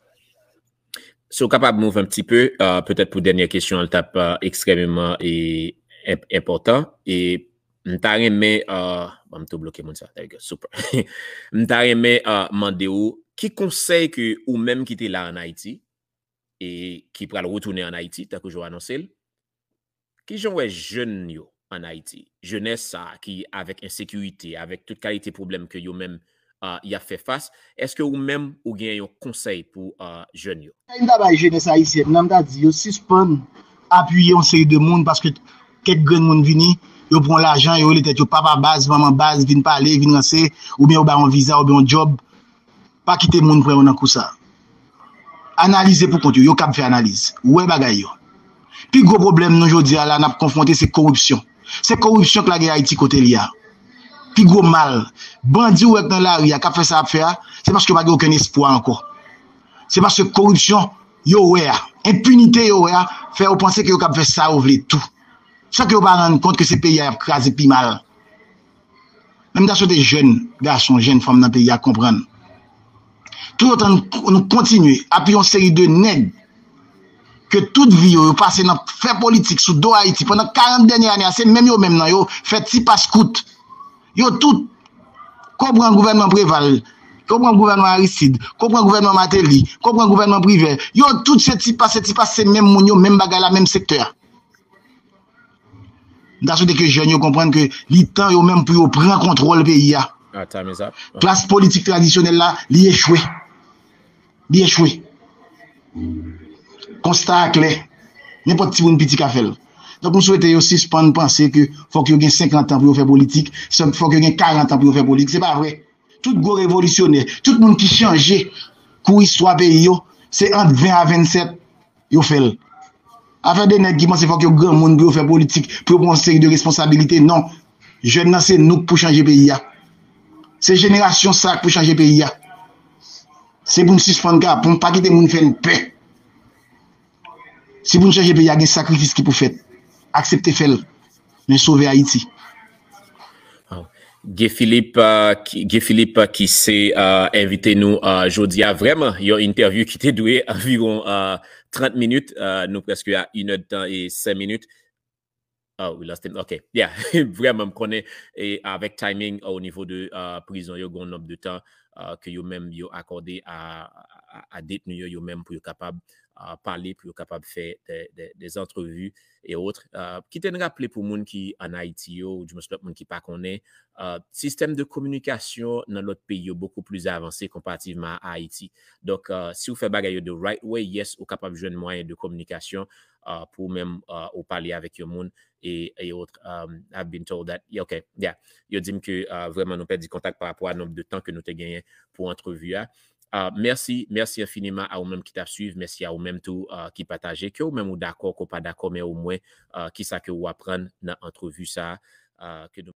So, w kapab move un petit peu, uh, petèt pou dènyè kesyon an, l t ap uh, ekstrèmeman e, enpòtan. E m ta renmen, uh, bon, m tou bloke moun sa, there you go, super. M ta renmen uh, mande w, ki konsèy ke ou menm ki te la an Ayiti, e ki pral retounen an Ayiti, tankou jan w anonse l, kijan w wè jèn yo an Ayiti, jenès sa a ki avèk ensekirite, avèk tout kalite pwoblèm ke yo menm uh, y ap fè fas, èske ou menm ou gen yon konsèy pou uh, jèn yo? Konsèy m ta bay jenès ayisyèn nan, m ta di yo sispann apiye yon seri de moun paske kèk grenn moun vini, yo pran lajan, yo rele tèt yo papa baz, manman baz, vin pale, vin ranse, oubyen yo ba yon viza, oubyen yon djòb. Pa kite moun pran yo nan kou sa. Analize pou kont yo, yo kab fè analiz. Wè bagay yo. Pi gwo pwoblèm nou jodi a la n ap konfwonte se koripsyon. Se koripsyon k lage Ayiti kote l ye a. Pi gwo mal. Bandi w wè k nan lari a k ap fè sa y ap fè a, se paske yo pa gen okenn espwa ankò. Se paske koripsyon yo wè a, enpinite yo wè a, fè yo panse ke yo kab fè sa yo vle tou. San ke yo pa rann kont ke se peyi a y ap kraze pi mal. Men m ta swete jèn gason, jèn fanm nan peyi a konprann. Toutotan nou, nou kontinye apiye yon seri de nèg ke tout vi yo, yo pase nan fè politik sou do Ayiti pandan karant dènyè ane a, se menm yo menm nan yo fè ti pas kout. Yo tout, ke w pran gouvènman Preval, ke w pran gouvènman Aristide, ke w pran gouvènman Martelly, ke w pran gouvènman Privert, yo tout se ti pas, se ti pas, se menm moun yo, menm bagay la, menm sektè a. M ta swete ke jèn yo konprann ke li tan yo menm pou yo pran kontwòl peyi a. Ah, time is up. Klas politik tradisyonèl la, li echwe. Li echwe. Konsta a klè. Nenpòt timoun piti ka fè l. Donk, m swete yo sispann panse ke fòk yo gen senkant an pou yo fè politik, fòk yo gen karant an pou yo fè politik. Se pa vre. Tout gwo revolisyonè, tout moun ki chanje kou istwa peyi yo, se ant ven a vennsèt yo fè l. Afè de nèg ki panse fòk yo granmoun pou yo fè politik, pou yo pran yon seri de responsabilite, non. Jèn nan se nou k pou chanje peyi a. Se jenerasyon sa a k pou chanje peyi a. Se pou n sispann ka, pou n pa kite moun fè n pè. Si pou n chanje peyi a, gen sakrifis ki pou fèt. Aksepte fè l. Men sove Ayiti. Guy Philippe, uh, ki, Guy Philippe, uh, ki se uh, envite nou uh, jodi a. Vrèman, yon entèvyou ki te dwe anviwon uh, trant minit. Uh, nou prèske a inè de tan e senk minit. Oh, we lost him. Ok, yeah. Vrèman, m konnen e avèk timing o nivo de uh, prizon yo, gen yon nonb de tan uh, ke yo menm yo akòde a, a, a detni yo, yo menm pou yo kapab uh, pale, pou yo kapab fè de, de, des entrevues et autres. Uh, ki te n raple pou moun ki ann Ayiti yo, ou dimwens lòt moun ki pa konnen, uh, sistèm de kominikasyon nan lòt peyi yo bokou pli avanse konparativman a Ayiti. Donk, uh, si w fè bagay yo the right way, yes, ou kapab jwenn mwayen de kominikasyon uh, pou menm uh, ou pale avèk yon moun e, e autres. Um, I've been told that, yeah, okay, yeah. Yo di m ke uh, vrèman nou pèdi kontak pa rapò a nonb de tan ke nou te genyen pou antrevi a. Uh, mèsi, mèsi enfiniman a ou menm ki t ap swiv, mèsi a ou menm tou uh, ki pataje, ke ou menm ou dakò, ke ou pa dakò, men omwen uh, kisa ke ou aprann nan antrevi sa uh, ke nou